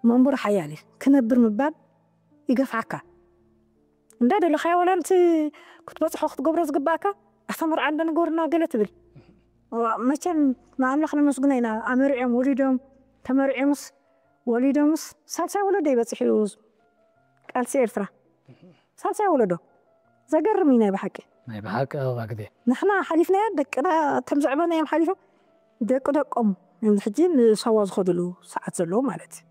መንቡር ሓያል እዩ ክነብር ምባል ይገፍዓካ እንዳ ደለኻዮ ወላ ነቲ ክትበፅሖ ክትገብሮ ዝግባእካ ኣታ መርዓ እንዳ ንገብርና ገለ ትብል መቸም ንኣምላኽ ነመስግኖ ኢና ኣመሪዖም ወሊዶም ተመሪዖምስ ወሊዶምስ ሳልሳይ ወለዶ ይበፅሕ እዩ ቃልሲ ኤርትራ ሳልሳይ ወለዶ ዘገርም እዩ ናይ ብሓቂ ናይ ብሓቂ ኣበባ ግዜ ንሕና ሓሊፍናዮ ደቅና ከም ዘዕበናዮም ሓሊፎም ደቂ ደቆም እዮም ሕጂ ንሳዋ ዝኸድሉ ሰዓት ዘለዉ ማለት እዩ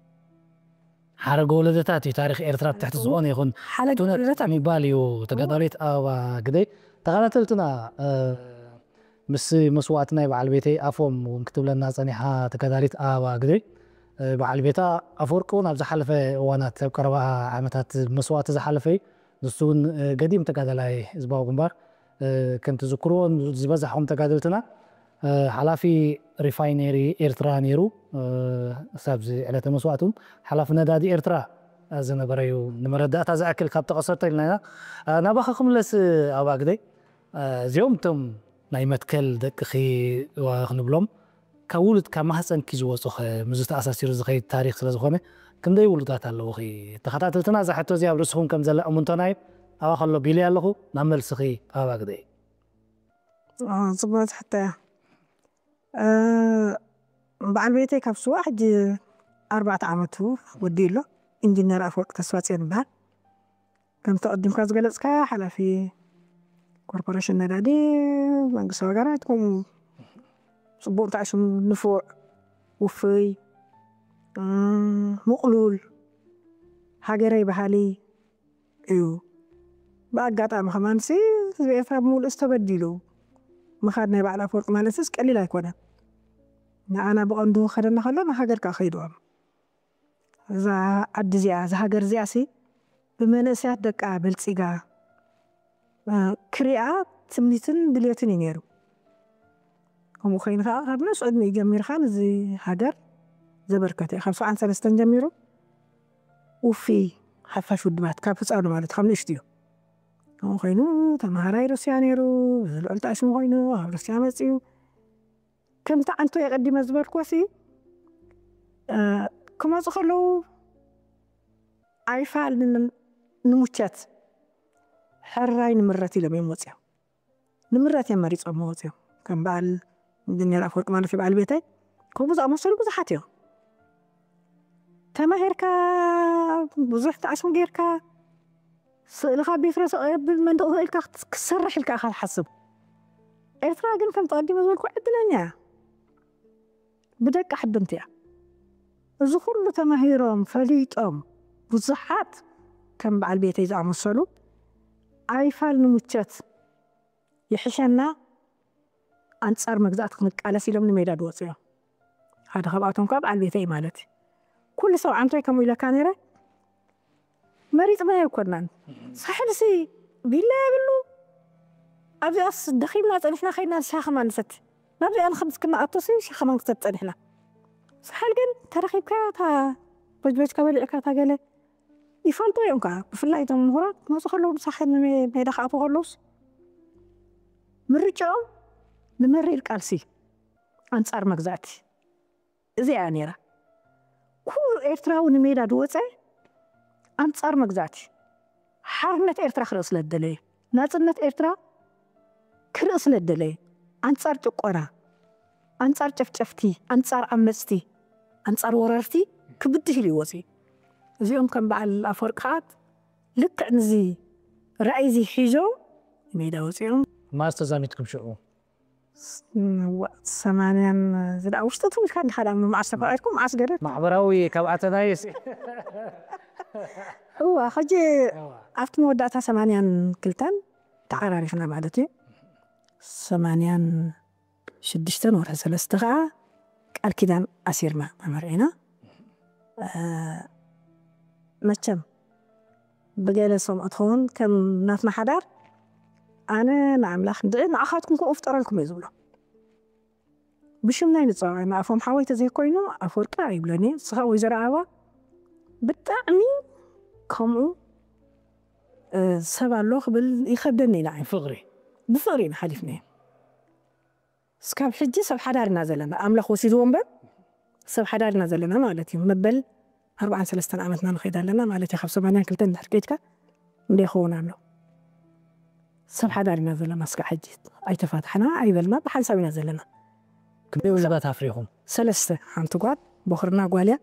ሓረገ ወለደታት እዩ ታሪክ ኤርትራ ኣብ ትሕቲ ዝኾነ ይኹን ሓረገ ወለደታት ምባል እዩ ተጋዳሊት ኣበባ ግደይ ተኸታተልትና ምስ መስዋእቲ ናይ በዓል ቤተይ ኣፎም እውን ክትብለና ጸኒሓ ተጋዳሊት ኣበባ ግደይ በዓል ቤታ ኣፈወርቂ እውን ኣብ ዝሓለፈ እዋናት ኣብ ቀረባ ዓመታት መስዋእቲ ዝሓለፈ እዩ ንሱ እውን ገዲም ተጋዳላይ ህዝባዊ ግንባር ከም ትዝክርዎ ዝበዛሕኹም ተጋደልትና ሓላፊ ሪፋይነሪ ኤርትራ ነይሩ። ክሳብ እዚ ዕለተ መስዋእቱ ሓላፊ ነዳዲ ኤርትራ ዝነበረ እዩ። ንመረዳእታ ዝኣክል ካብ ጠቐሰቶ ኢልና ኢና። ናባኻ ክምለስ ኣባ ግደይ፣ እዚኦም እቶም ናይ መትከል ደቅኺ ክንብሎም ካብ ውሉድ ካብ ማህፀንኪ ዝወፁ ኸ ምስ ዝተኣሳሲሩ ዝኸይድ ታሪክ ስለ ዝኾነ ክንደይ ውሉዳት ኣለውኺ? ተኸታተልትና እዛ ሕቶ እዚኣ ኣብ ርእስኹም ከም ዘላ እሙንቶና እዩ። ኣባ ከሎ ቢለይ ኣለኹ ናብ መልስኺ ኣባ ግደይ። ኣዎ፣ ጽቡቕ ሕቶ እያ። እ፣ በዓል ቤተይ ካብ ስዋ ሕጂ ኣርባዕተ ዓመቱ ወዲኡ ኣሎ። ኢንጂነር ኣፈወርቂ ተስፋጽዮን ይበሃል። ከምቲ ቀዲምካ ዝገለጽካዮ ሓላፊ ኮርፖሬሽን ነዳዲ መንግስቲ ሃገራት ከምኡ ጽቡቕ እንታይ ሽሙ ንፉዕ ውፍይ እ፣ ምቕሉል ሃገረይ በሃሊ እዩ። ብኣጋጣሚ ከማንሲ ህዝቢ ኤርትራ ብምሉእ ዝተበዲሉ ምኻድ ናይ በዓል ኣፈወርቂ ማለትስ ቀሊል ኣይኮነን። ንኣና ብቐንዱ ከደና ከሎ ንሃገር ከኣ ከይድዎም እዛ ዓዲ እዚኣ እዛ ሃገር እዚኣ ሲ ብመንእሰያት ደቃ በልጺጋ ክሪኣ ትምኒትን ድልየትን እዩ ነይሩ። ከምኡ ኮይኑ ከዓ ካብ ንእስ ዕድሚኡ ጀሚርካ ነዚ ሃገር ዘበርከተ እዩ። ካብ ሰብዓን ሰለስተን ጀሚሩ ውፊ ሓፋሽ ውድባት ካብ ህፃኑ ማለት ካብ ንእሽትዮ ከምኡ ኮይኑ ተምሃራይ ሩስያ ነይሩ። ልዑል ጣሽሙ ኮይኑ ኣብ ሩስያ መፅዩ። ከምቲ ዓንቶ የቀዲመ ዝበልኩዎ ሲ ክመፁ ከለዉ ኣይፋል ንምቸት ሕራይ ንምረት ኢሎም እዮም ወፅዮም። ንምረት እዮም መሪፆም ወፅዮም። ከም በዓል ኢንጂነር ኣፈወርቂ ማለት በዓል ቤተይ ከምኡ ዝኣመሰሉ ብዙሓት እዮም። ተማሂርካ ብዙሕ ጣዕስም ጌርካ ስእልኻ ቤት ረሰ መንደቕ ኢልካ ክትሰርሕ ኢልካ ኢኻ ትሓስብ። ኤርትራ ግን ከም ተቐዲመ ዝበልኩ ዕድለኛ እያ። ብደቂ ሕድምቲ እያ። እዚ ኩሉ ተማሂሮም ፈሊጦም ብዙሓት ከም በዓል ቤተይ ዝኣመሰሉ ኣይፋል ንምቸት ይሕሸና ኣንጻር መግዛእቲ ክንቃለስ ኢሎም ንሜዳ ዝወፁ እዮም። ሓደ ካብኣቶም ከዓ በዓል ቤተይ ማለት እዩ። ኩሉ ሰብ ዓንቶይ ከምኡ ኢለካ ነይረ መሪፅና ኣይኮናን። ሳሕልሲ ቢላ የብሉ ኣብዚኣስ ደኺምና ፀኒሕና ከይና ሻኸማ ንሰቲ ናብዚኣ ንክምስ ክነኣቶሲ ሻኸማ ንክሰት ፀኒሕና። ሳሕል ግን ተረኺብካ እታ በጅበጅካ በሊዕካ እታ ገለ ይፈልጦ እዮም ከዓ ብፍላይ እቶም ምሁራት ክመፁ ከለዉ ብሳሕል ሜዳ ክኣትዉ ከለውስ ምርጫኦም ንመሪር ቃልሲ ኣንጻር መግዛእቲ እዚኣ እያ ነይራ። ኩሉ ኤርትራዊ ንሜዳ ዝወፀ ኣንጻር መግዛእቲ ሓርነት ኤርትራ ክርኢ ስለ ዝደለየ ናጽነት ኤርትራ ክርኢ ስለ ዝደለየ ኣንጻር ጭቆና ኣንጻር ጨፍጨፍቲ ኣንጻር ዓመጽቲ ኣንጻር ወረርቲ ክብድህ ኢሉ ይወፅእ። እዚኦም ከም በዓል ኣፈወርቂ ከዓ ልክዕ ንዚ ራእይ እዚ ሒዞም ሜዳ ወፂኦም። ማስ ተዛሚትኩም ሽዑ ሰማንያን ዝዳ ውሽጢ ትውልካ እንዲኻ ዳ መዓስ ተፈቒድኩም መዓስ ገለ ማሕበራዊ ካብ ኣተናየስ እዋ ሕጂ ኣብቲ መወዳእታ ሰማንያን ክልተን ተዓራሪኽና ማለት እዩ። ሰማንያን ሽዱሽተን ወርሒ ሰለስተ ከዓ ቃል ኪዳን ኣሲርና ኣመርዒና። መቸም ብገለ ሰምዖ ትኸውን ከም ናትና ሓዳር ኣነ ንኣምላኽ እንድዒ ንዓኻትኩም ከምኡ ፍጠረልኩም እየ ዝብሎ። ብሽምና ይንፀባባይ ንኣፎም ሓወይ ተዘይኮይኑ ኣፍወርቂ ኣይብሎን እየ። ንስኻ ወይዘሮ ኣበባ ብጣዕሚ ከምኡ ሰብ ኣሎ ክብል ይኸብደኒ ኢና። ፍቕሪ ብፍቕሪ ኢና ሓሊፍናዮ። እስካብ ሕጂ ሰብ ሓዳር ኢና ዘለና ኣምላኽ ወሲድዎ እምበር ሰብ ሓዳር ኢና ዘለና ማለት እዩ። መበል ኣርባዓን ሰለስተን ዓመትና ንኸይድ ኣለና ማለት እዩ። ካብ ሰማንያን ክልተን እንድሕር ከይድካ እንደ ይኸውን ኣሎ ሰብ ሓዳር ኢና ዘለና እስካብ ሕጂ ኣይተፋታሕና ኣይበልና ብሓንሳብ ኢና ዘለና። ክንደይ ውልባት ኣፍሪኹም? ሰለስተ ሓንቲ ጓል ቦኽርና ጓል እያ።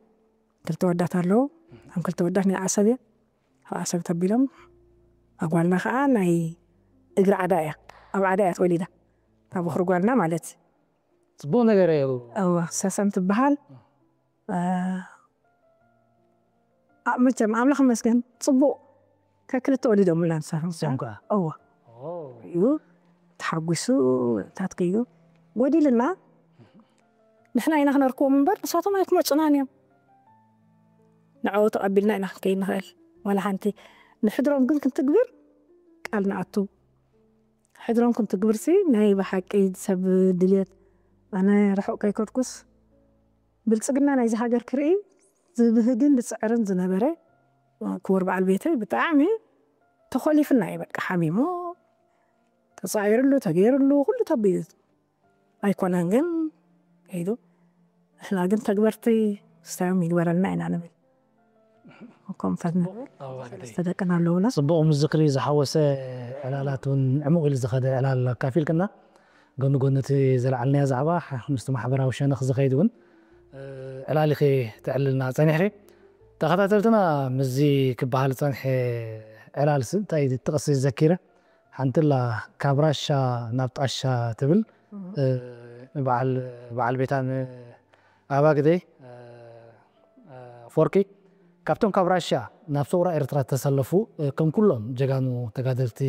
ክልተ ወዳት ኣለዉ። እቶም ክልተ ወዳት ናይ ዓሰብ እየ ኣብ ዓሰብ ተቢሎም ኣጓልና ከዓ ናይ እግሪ ዓዳ እያ ኣብ ዓዳ እያ ተወሊዳ እታ ቦኽሪ ጓልና ማለት እዩ። ፅቡቅ ነገር እዩ። እወ ሰሰን ትበሃል። መቸም ኣምላኽ ይመስገን ፅቡቅ ከክልተ ወሊዶምልና ንሳቶም እሶም ከዓ እወ እዩ ተሓጒሱ ታትከዩ ጎዲልና ንሕና ኢና ክነርክቦም እምበር ንሳቶም ኣይክመፁናን እዮም። ንዕኡ ተቐቢልና ኢና ክንከይድ ንኽእል ዋላ ሓንቲ። ንሕድሮም ግን ክንትግብር ቃል ንኣቱ። ሕድሮም ክንትግብርሲ ናይ ብሓቂ ሰብ ድልየት ኣነ ርሑቕ ከይከድኩስ ብልፅግና ናይዚ ሃገር ክርኢ ዝብህግን ዝፅዕርን ዝነበረ ክቡር በዓል ቤተይ ብጣዕሚ ተኾሊፍና እዩ በቃ ሓሚሙ ተፃዒርሉ ተገይርሉ ኩሉ ተቢሉ ኣይኮነን ግን ከይዱ ንሕና ግን ተግበርቲ ስታዮም ይግበረልና ኢና ንብል። ከምታት ንብል ሰለስተ ደቅና ኣለውና። ፅቡቕ ምስ ዝኽሪ ዝሓወሰ ዕላላት እውን ዕሙቕ ኢሉ ዝኸደ ዕላል ኣካፊልክና። ጎኒ ጎኒ እቲ ዘልዓልናዮ ዛዕባ ምስቲ ማሕበራዊ ሸነኽ ዝኸይድ እውን ዕላል ኢኺ ተዕልልና ፀኒሕኺ። ተኸታተልትና ምስዚ ክበሃል ዝፀንሐ ዕላልሲ እንታይ ጥቕሲ ዘኪረ ሓንቲ ላ ካብ ራሻ ናብ ጣሻ ትብል በዓል በዓል ቤታ ንኣባ ግደይ ኣፈወርቂ ካብቶም ካብ ራሻ ናብ ሰውራ ኤርትራ ዝተሰለፉ ከም ኩሎም ጀጋኑ ተጋደልቲ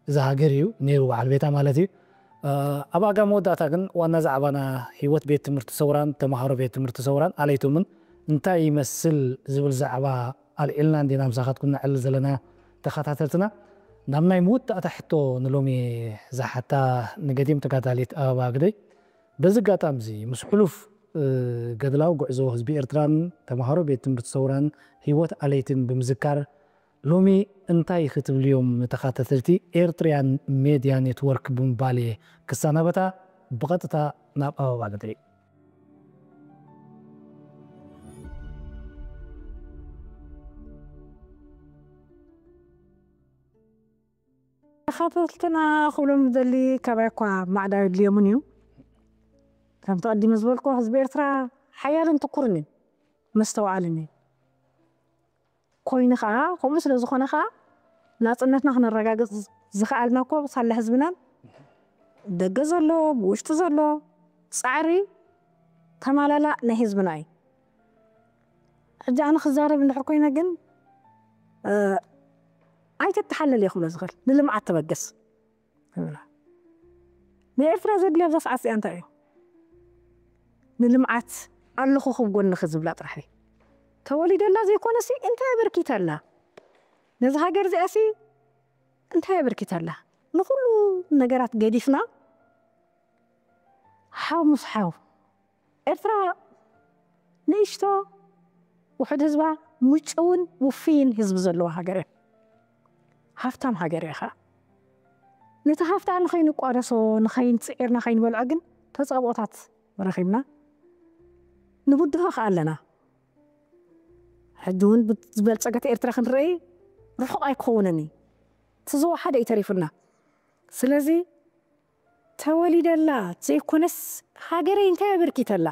እዛ ሃገር እዩ ነይሩ በዓል ቤታ ማለት እዩ። ኣብ ኣጋ መወዳእታ ግን ዋና ዛዕባና ህይወት ቤት ትምህርቲ ሰውራን ተምሃሮ ቤት ትምህርቲ ሰውራን ኣለይቶምን እንታይ ይመስል ዝብል ዛዕባ ኣልዒልና እንዲና ምሳኻትኩም ነዕልል ዘለና ተኸታተልትና። ናብ ናይ መወዳእታ ሕቶ ንሎሚ ዝሓታ ንገዲም ተጋዳሊት ኣበባ ግደይ በዚ ኣጋጣሚ እዚ ምስ ሕሉፍ ገድላዊ ጉዕዞ ህዝቢ ኤርትራን ተምሃሮ ቤት ትምህርቲ ሰውራን ህይወት ኣለይትን ብምዝካር፣ ሎሚ እንታይ ክትብልዮም ንተኻታተልቲ ኤርትርያን ሜድያ ኔትወርክ ብምባል እየ ክሰናበታ። ብቐጥታ ናብ ኣበባ ግደይ። ተኻታተልትና ክብሎም ዝደሊ፣ ካባይ እኳ ማዕዳ የድልዮምን እዩ። ከም ተቐዲመ ዝበልኩ፣ ህዝቢ ኤርትራ ሓያልን ትኩርን እዩ፣ መስተውዓልን እዩ። ኮይኑ ኸዓ፣ ከምኡ ስለ ዝኾነ ኸዓ፣ ናጽነትና ክነረጋግጽ ዝኸኣልና እኮ ሳላ ህዝብናን ደገ ዘሎ፣ ብውሽጢ ዘሎ ጻዕሪ ተማላላእ ናይ ህዝብና እዩ። ሕጂ ኣነ ክዛረብ እንድሕር ኮይነ ግን፣ እ፣ ኣይትተሓለል እየ ክብሎ ዝኽእል፣ ንልምዓት ተበገስ። ንኤርትራ ዘድልያ ኣብዛ ሰዓት እዚኣ እንታይ እዩ? ንልምዓት ኣለኹ ክብ ጎንኺ ዝብላ ጥራሕ እዩ። ተወሊደላ ዘይኮነሲ እንታይ ኣበርኪታላ? ነዚ ሃገር እዚኣሲ እንታይ ኣበርኪታላ? ንኹሉ ነገራት ገዲፍና፣ ሓው ምስ ሓው፣ ኤርትራ ንእሽቶ ውሑድ ህዝባ፣ ምጭውን ውፍይን ህዝቢ ዘለዋ ሃገር እያ። ሃፍታም ሃገር እያ ኸዓ። ነቲ ሃፍታ ንኸይንቋደሶ፣ ንኸይንጽዒር፣ ንኸይንበልዖ ግን ተጻብኦታት ረኺብና ንብድሆ ኸዓ ኣለና። ሕጂ እውን ብዝበልጸገት ኤርትራ ክንርኢ ርሑቕ ኣይክኸውንን እዩ። እቲ ዝወሓደ እዩ ተሪፉና። ስለዚ ተወሊደላ ዘይኮነስ፣ ሃገረይ እንታይ ኣበርኪተላ?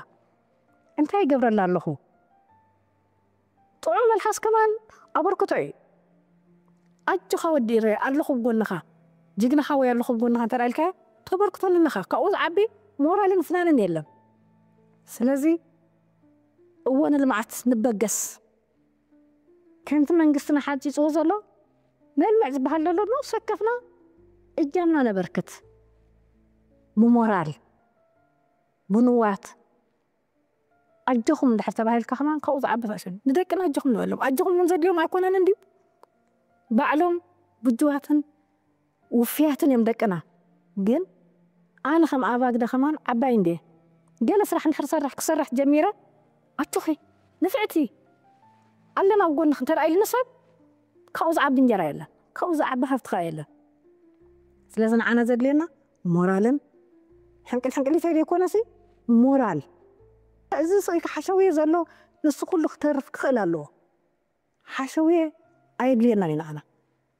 እንታይ ይገብረላ ኣለኹ? ጥዑም መልሓስ ከማን ኣበርክቶ እዩ። ኣጆኻ ወዲ ኤረይ፣ ኣለኹ ብጎንኻ፣ ጅግና ሓወይ፣ ኣለኹ ብጎንኻ እንተ ደኣ ኢልካዮ፣ ተበርክተሉ ኣለኻ። ካብኡ ዝዓቢ ሞራልን ፍናንን የለን። ስለዚ እወ ንልምዓት ንበገስ። ከምቲ መንግስትና ሓንጺጽዎ ዘሎ፣ ነልምዕ ዝበሃል ዘሎ፣ ነብሲ ወከፍና እጃምና ነበርክት። ብሞራል፣ ብንዋት፣ ኣጆኹም እንድሕር ተባሂልካ ከማን ካብኡ ዝዓቢ ፋሽን። ንደቅና ኣጆኹም ንበሎም። ኣጆኹም እውን ዘድልዮም ኣይኮነን እንድዩ። ባዕሎም ብጅዋትን ውፍያትን እዮም ደቅና። ግን ኣነ ከም ኣባግደ ከማን ዓባይ እንድየ። ገለ ስራሕ እንድሕር ሰራሕ ክሰርሕ ጀሚረ፣ ኣጆኺ ንፍዕቲ ኣለና ኣብ ጎንኺ እንተ ደኣ ኢሉኒ ሰብ፣ ካብኡ ዝዓቢ እንጀራ የለን። ካብኡ ዝዓቢ ሃብቲ ከኣ የለን። ስለዚ ንዓና ዘድልየና ሞራልን ሕንቅል ሕንቅሊተይ ዘይኮነሲ ሞራል። እዚ ስቕ ኢልካ ሓሸውየ ዘሎ ንሱ ኩሉ ክተርፍ ክኽእል ኣለዎ። ሓሸውየ ኣየድልየናን እዩ ንዓና።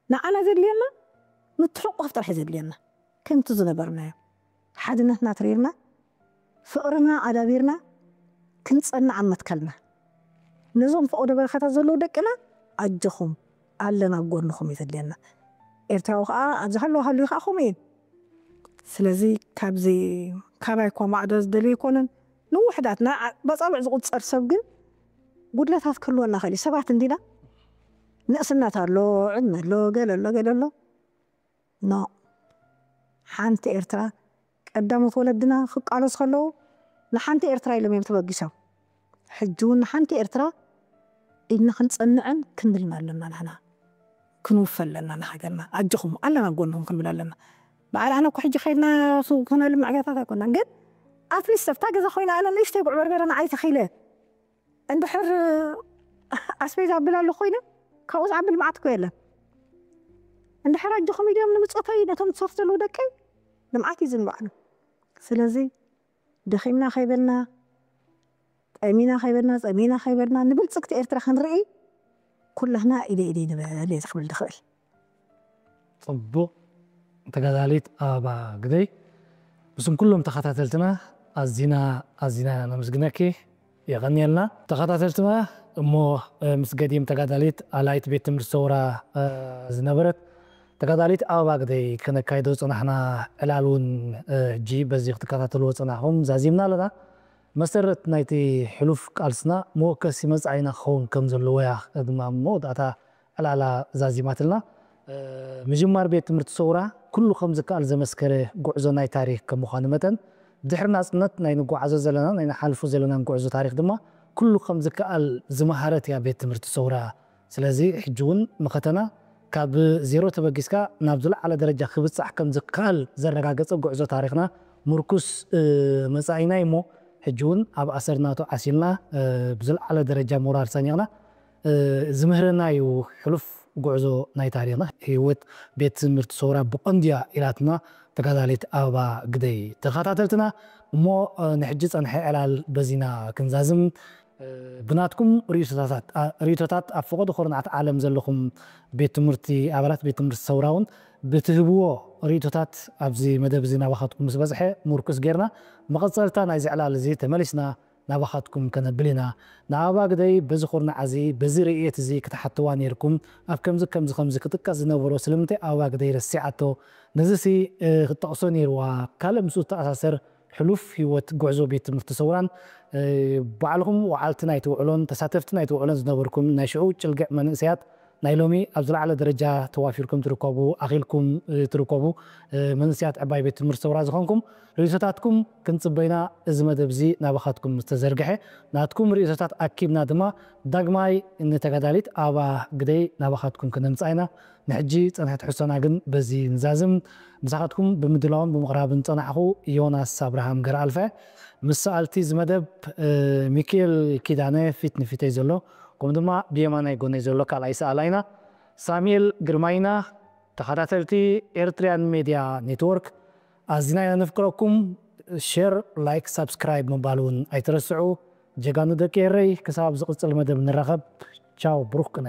ንዓና ዘድልየና ምትሕቑቓፍ ጥራሕ እዩ ዘድልየና። ከምቲ ዝነበርናዮ ሓድነትና ትሪርና፣ ፍቕርና ኣዳቢርና ክንጸንዕ ኣብ መትከልና። ነዞም ፈቐዶ በረኻታት ዘለዉ ደቅና ኣጆኹም ኣለና ኣብ ጎንኹም እዩ ዘድልየና። ኤርትራዊ ከኣ ኣብ ዝሃለወ ሃልዩ ከኣ ከምኡ እዩ። ስለዚ ካብዚ ካባይ እኳ ማዕዶ ዝደልዮ ኣይኮነን። ንውሑዳት ናይ ዓ-፣ በጻብዕ ዝቑጸር ሰብ ግን ጉድለታት ክህልወና ይኽእል እዩ። ሰባት እንዲና ንእስነት ኣሎ፣ ዕድመ ኣሎ፣ ገለ ኣሎ፣ ገለ ኣሎ። ኖ። ሓንቲ ኤርትራ ቀዳሞት ወለድና ክቃለሱ ከለዉ ንሓንቲ ኤርትራ ኢሎም እዮም ተበጊሶም። ሕጂ እውን ንሓንቲ ኤርትራ ኢልና ክንጸንዕን ክንብልን ኣለና። ንሕና ክንውፈ ኣለና ንሃገርና። ኣጆኹም ኣለና ጎንኹም ክንብል ኣለና። በዓል ኣነ እኮ ሕጂ ከይድና ሱቕ ክነልምዕ ገታታት ኣይኮናን። ግን ኣትሊስት ኣብታ ገዛ ኮይና ኣነ ንእሽተይ ጉዕ በርበረ ንዓይ ተኺለ እንድሕር ኣስቤዛ ኣብላ ኣለኹ ኮይነ ካብኡ ዝዓቢ ልምዓት እኮ የለን። እንድሕር ኣጆኹም ኢሎም ንምጾተይ ነቶም ዝሰርሑ ዘለዉ ደቀይ ልምዓት እዩ ዝንባዕሉ። ስለዚ ደኺምና ከይበልና፣ ጠሚና ከይበልና፣ ጸሚእና ከይበልና፣ ንብልጽግቲ ኤርትራ ክንርኢ ኩላህና ኢደ ኢደ ንበል እየ ዝኽብል ዝኽእል። ጽቡቕ። ተጋዳሊት ኣበባ ግደይ፣ ብስም ኩሎም ተኸታተልትና ኣዚና፣ ኣዚና ነመስግነኪ። የቐንየልና። ተኸታተልትና እሞ፣ እ፣ ምስ ገዲም ተጋዳሊት ኣላይት ቤት ትምህርቲ ሰውራ፣ እ፣ ዝነበረት ተጋዳሊት ኣበባ ግደይ ከነካይዶ ዝጸናሕና ዕላል እውን፣ እ፣ ሕጂ በዚ ክትከታተልዎ ዝጸናሕኩም ዛዚምና ኣለና። መሰረት ናይቲ ሕሉፍ ቃልስና መወከሲ መጻኢና ክኸውን ከም ዘለዎ እያ ድማ መወዳእታ ዕላላ ዛዚማትልና። እ፣ ምጅማር ቤት ትምህርቲ ሰውራ ኩሉ ከም ዝከኣል ዘመስከረ ጉዕዞ ናይ ታሪኽ ከም ምዃኑ መጠን፣ ድሕሪ ናጽነት ናይ ንጓዓዞ ዘለና፣ ናይ ንሓልፎ ዘለናን ጉዕዞ ታሪኽ ድማ ኩሉ ከም ዝከኣል ዝመሃረት እያ ቤት ትምህርቲ ሰውራ። ስለዚ ሕጂ እውን መኸተና ካብ ዜሮ ተበጊስካ ናብ ዝለዓለ ደረጃ ክብጻሕ ከም ዝከኣል ዘረጋገጸ ጉዕዞ ታሪኽና ምርኩስ፣ እ፣ መጻኢና እዩ እሞ፣ ሕጂ እውን ኣብ ኣሰርናቱ ዓሲልና ብዝለዓለ ደረጃ ሞራል ሰኒቕና ዝምህረና እዩ። ሕሉፍ ጉዕዞ ናይ ታሪኽና። ህይወት ቤት ትምህርቲ ሰውራ ብቐንድያ ኢላትና ተጋዳሊት ኣበባ ግደይ። ተኸታተልትና፣ እሞ ንሕጂ ጸንሐ ዕላል በዚና ክንዛዝም፣ ብናትኩም ርእይቶታት ኣብ ፈቐዶ ኩርናዓት ዓለም ዘለኹም ቤት ትምህርቲ፣ ኣባላት ቤት ትምህርቲ ሰውራ እውን ብትህብዎ ርእይቶታት ኣብዚ መደብ እዚ ናባኻትኩም ምስ በጽሐ ምርኩስ ጌርና፣ መቐጸልታ ናይዚ ዕላል እዚ ተመሊስና ናባኻትኩም ከነብል ኢና። ንኣበባ ግደይ በዚ ኩርናዕ እዚ፣ በዚ ርእየት እዚ ክትሓትዋ ነይርኩም። ኣብ ከምዚ ከምዚ ከምዚ ክጥቀስ ዝነበሮ ስለምንታይ ኣበባ ግደይ ረሲዓቶ? ነዚሲ ክትጠቕሶ ነይርዋ። ካልእ ምስኡ ዝተኣሳሰር ሕሉፍ ህይወት ጉዕዞ ቤት ትምህርቲ ሰውራን ባዕልኹም ወዓልቲ ናይቲ ውዕሎን ተሳተፍቲ ናይቲ ውዕሎን ዝነበርኩም ናይ ሽዑ ጭልግዕ መንእሰያት ናይ ሎሚ ኣብ ዝለዓለ ደረጃ ተዋፊርኩም ትርከቡ፣ ኣኺልኩም ትርከቡ መንእሰያት ዕባይ ቤት ትምህርቲ ሰውራ ዝኾንኩም ርእይቶታትኩም ክንጽበይና እዚ መደብ እዚ ናባኻትኩም ዝተዘርግሐ ናትኩም ርእይቶታት ኣኪብና ድማ ዳግማይ ንተጋዳሊት ኣበባ ግደይ ናባኻትኩም ክነምጽኣ ኢና። ንሕጂ ጸንሐት ሕሶና ግን በዚ ንዛዝም። ምሳኻትኩም ብምድላውን ብምቕራብን ጸናሕኹ ዮናስ ኣብርሃም ገረኣልፈ። ምስ ሰኣልቲ እዚ መደብ ሚኪኤል ኪዳነ ፊት ንፊተይ ዘሎ፣ ከምኡ ድማ ብየማናይ ጎነይ ዘሎ ካልኣይ ሰኣላይና ሳሙኤል ግርማይና። ተኸታተልቲ ኤርትርያን ሜድያ ኔትወርክ ኣዚና ኢና ነፍቅረኩም። ሼር፣ ላይክ፣ ሳብስክራይብ ምባል እውን ኣይትረስዑ። ጀጋኑ ደቂ ኤረይ፣ ክሳብ ዝቕጽል መደብ ንራኸብ። ቻው፣ ብሩኽ ቅነ።